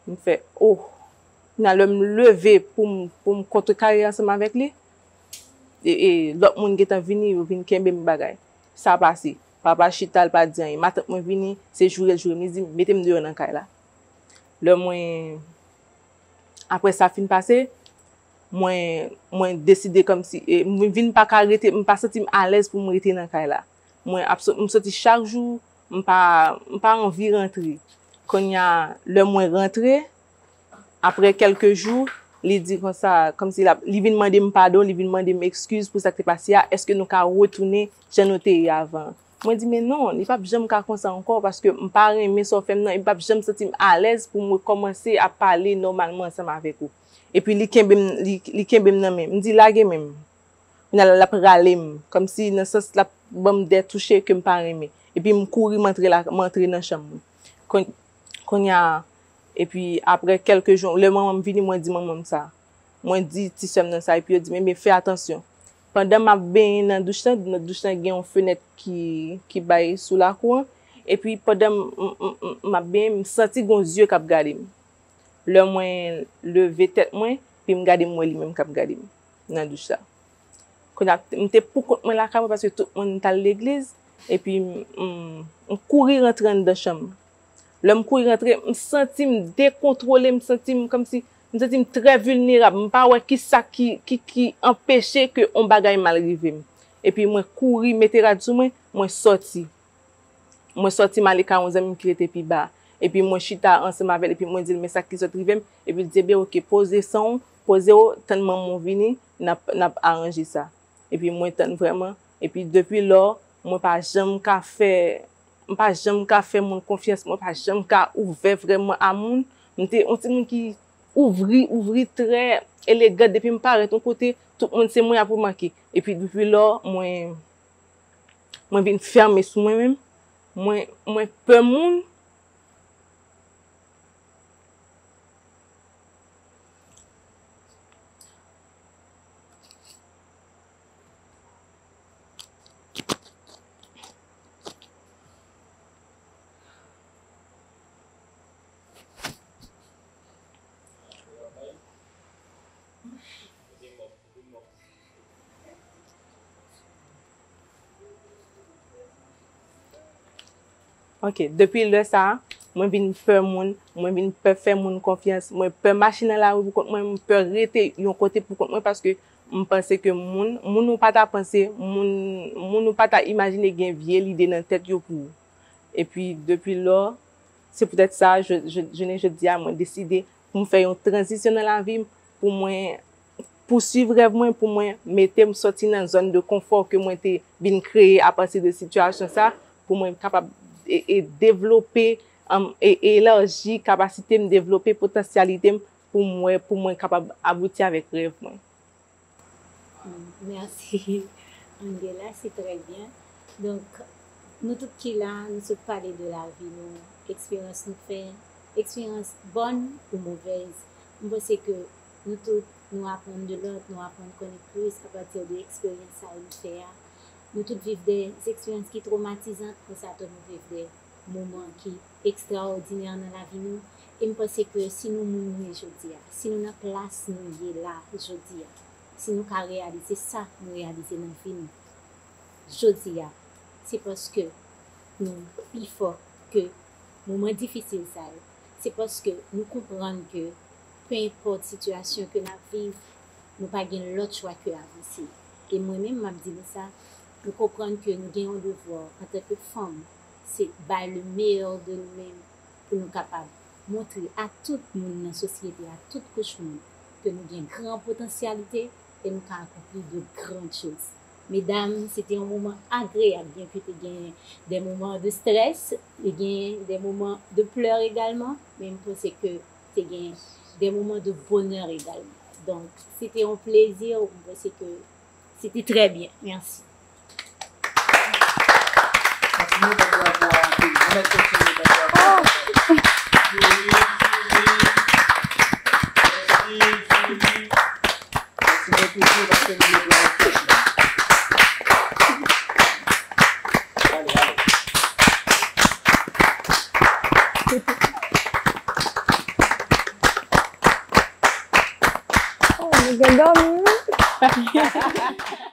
M fè, oh! Kounye a lè m leve pou m, pou m kontrekare ansanm avèk li, e, e, lòt moun gentan vini, yo vin kenbe m bagay. Sa pase. Papa chita, l pa di anyen. Matant mwen vini, se joure l joure m. Li di m, "Mete m deyò nan kay la." Lè mwen, apre sa fin pase, mwen, mwen deside kòmsi, e, mwen vin pa ka rete, m pa santi m alèz pou m rete nan kay la. Mwen ap so-, m soti chak jou, m pa, m pa anvi rantre. Kounye a, lè mwen rantre, apre kèlke jou, li di konsa, kòmsi l ap, li vin mande m padon, li vin mande m ekskiz pou sa k te pase a, èske nou ka retounen jan nou te ye avan? Mwen di, "Men non, li p ap janm ka konsa ankò, paske m pa renmen sa w fè m nan, e m p ap janm santi m alèz pou m rekòmanse ap pale nòmalman ansanm avèk ou." Epi li kenbe m, li, li kenbe m nan men. M di, "Lage men m." Kounye a l ap rale m, kòmsi nan sans l ap ban m de touche ke m pa renmen. Epi m kouri, m antre la, m antre nan chanm mwen. Kon-, kounye a, epi apre kèlke jou, lè manman m vini, mwen di manman m sa. Mwen di ti sè m nan sa, epi yo di m, "Ebyen, fè atansyon." Pandan m ap benyen nan douch lan, nan douch lan gen yon fenèt ki, ki bay sou lakou an, epi pandan m, m, m, m, m ap benyen, m santi gen yon zye k ap gade m. Lè mwen leve tèt mwen, epi m gade, m wè li menm k ap gade m nan douch la. Kounye a, m te pou kont mwen lakay mwen paske tout moun t al legliz, epi m, m, m kouri rantre anndan chanm. Lè m kouri rantre, m santi m dekontwole, m santi m kòmsi, m santi m trè vilnerab. M pa wè kisa ki, ki, ki anpeche ke yon bagay mal rive m. Epi mwen kouri mete rad sou mwen, mwen sòti. Mwen sòti, m ale kay yon zanmi m ki rete pi ba. Epi mwen chita ansanm avè l, epi mwen di l, "Men sa ki sot rive m." Epi l di, "Ebyen, oke, poze san w, poze w, tann manman w vini, n ap, n ap aranje sa." Epi mwen tann vrèman. Epi depi lò, mwen pa janm ka fè, m pa janm ka fè moun konfyans, mwen pa janm ka ouvè vrèman a moun. M te yon timoun ki ouvri, ouvri trè elegan. Depi m parèt yon kote, tout moun se mwen y ap remake. Epi depi lò, mwen, mwen vin fèmen sou mwen menm. Mwen, mwen pè moun. Ok, depi lè sa a, mwen vin pè moun, mwen vin pè fè moun konfyans, mwen pè mache nan lari pou kont mwen, mwen pè rete yon kote pou kont mwen paske m panse ke moun, moun ou pa ta panse, moun, moun ou pa ta imajine gen vye lide nan tèt yo pou ou. Epi depi lò, se poutèt sa, je, je, jounen jodi a, mwen deside pou m fè yon tranzisyon nan lavi m, pou mwen pouswiv rèv mwen, pou mwen mete m sòti nan zòn de konfò ke mwen te vin kreye apati de sitiyasyon sa, pou mwen kapab e, e devlope, um, e, e elaji kapasite m, devlope potansyalite m, pou m wè, pou mwen kapab abouti avèk rèv mwen. Mèsi, Angela, se trè byen. Donk, nou tout ki la, nou sot pale de lavi nou, eksperyans nou fè, eksperyans bòn ou movèz. M panse ke nou tout, nou aprann de lòt, nou aprann konnen plis apati de eksperyans sa yo nou fè a. Nou tout viv de eksperyans ki twomatizan, konsa tou nou viv de moman ki ekstraòdinè nan lavi nou. E m panse ke si nou moun nou ye jodi a, si nou nan plas nou ye la jodi a, si nou ka reyalize sa nou reyalize nan vi nou jodi a, se paske nou pi fò ke moman difisil sa yo. Se paske nou konprann ke penenpòt sitiyasyon ke n ap viv, nou pa gen lòt chwa ke avanse. E mwen menm, m ap di nou sa, Nou konprann ke nou gen yon devwa antanke fanm, se bay le meilleur de nou menm pou nou kapab montre a tout moun nan sosyete, a tout kouch moun, ke nou gen gran potansyalite e nou ka akonpli de grandes choses. Medam, se te yon moman agreyab, byenke te gen de moman de strès, te gen de moman de pleurs également, men m panse ke te gen de moman de bonè egalman. Donk, se te yon plezi, m panse ke se te trè byen. Mèsi. Kontinye bat bravo a Anthony. Ann fè kontinye bat bravo a Anthony. Juli, Juli. Mèsi, Juli. Kontinye toujou paske nou bezwen anpil. Ale, ale. Oh, nou gen dòmi, wi.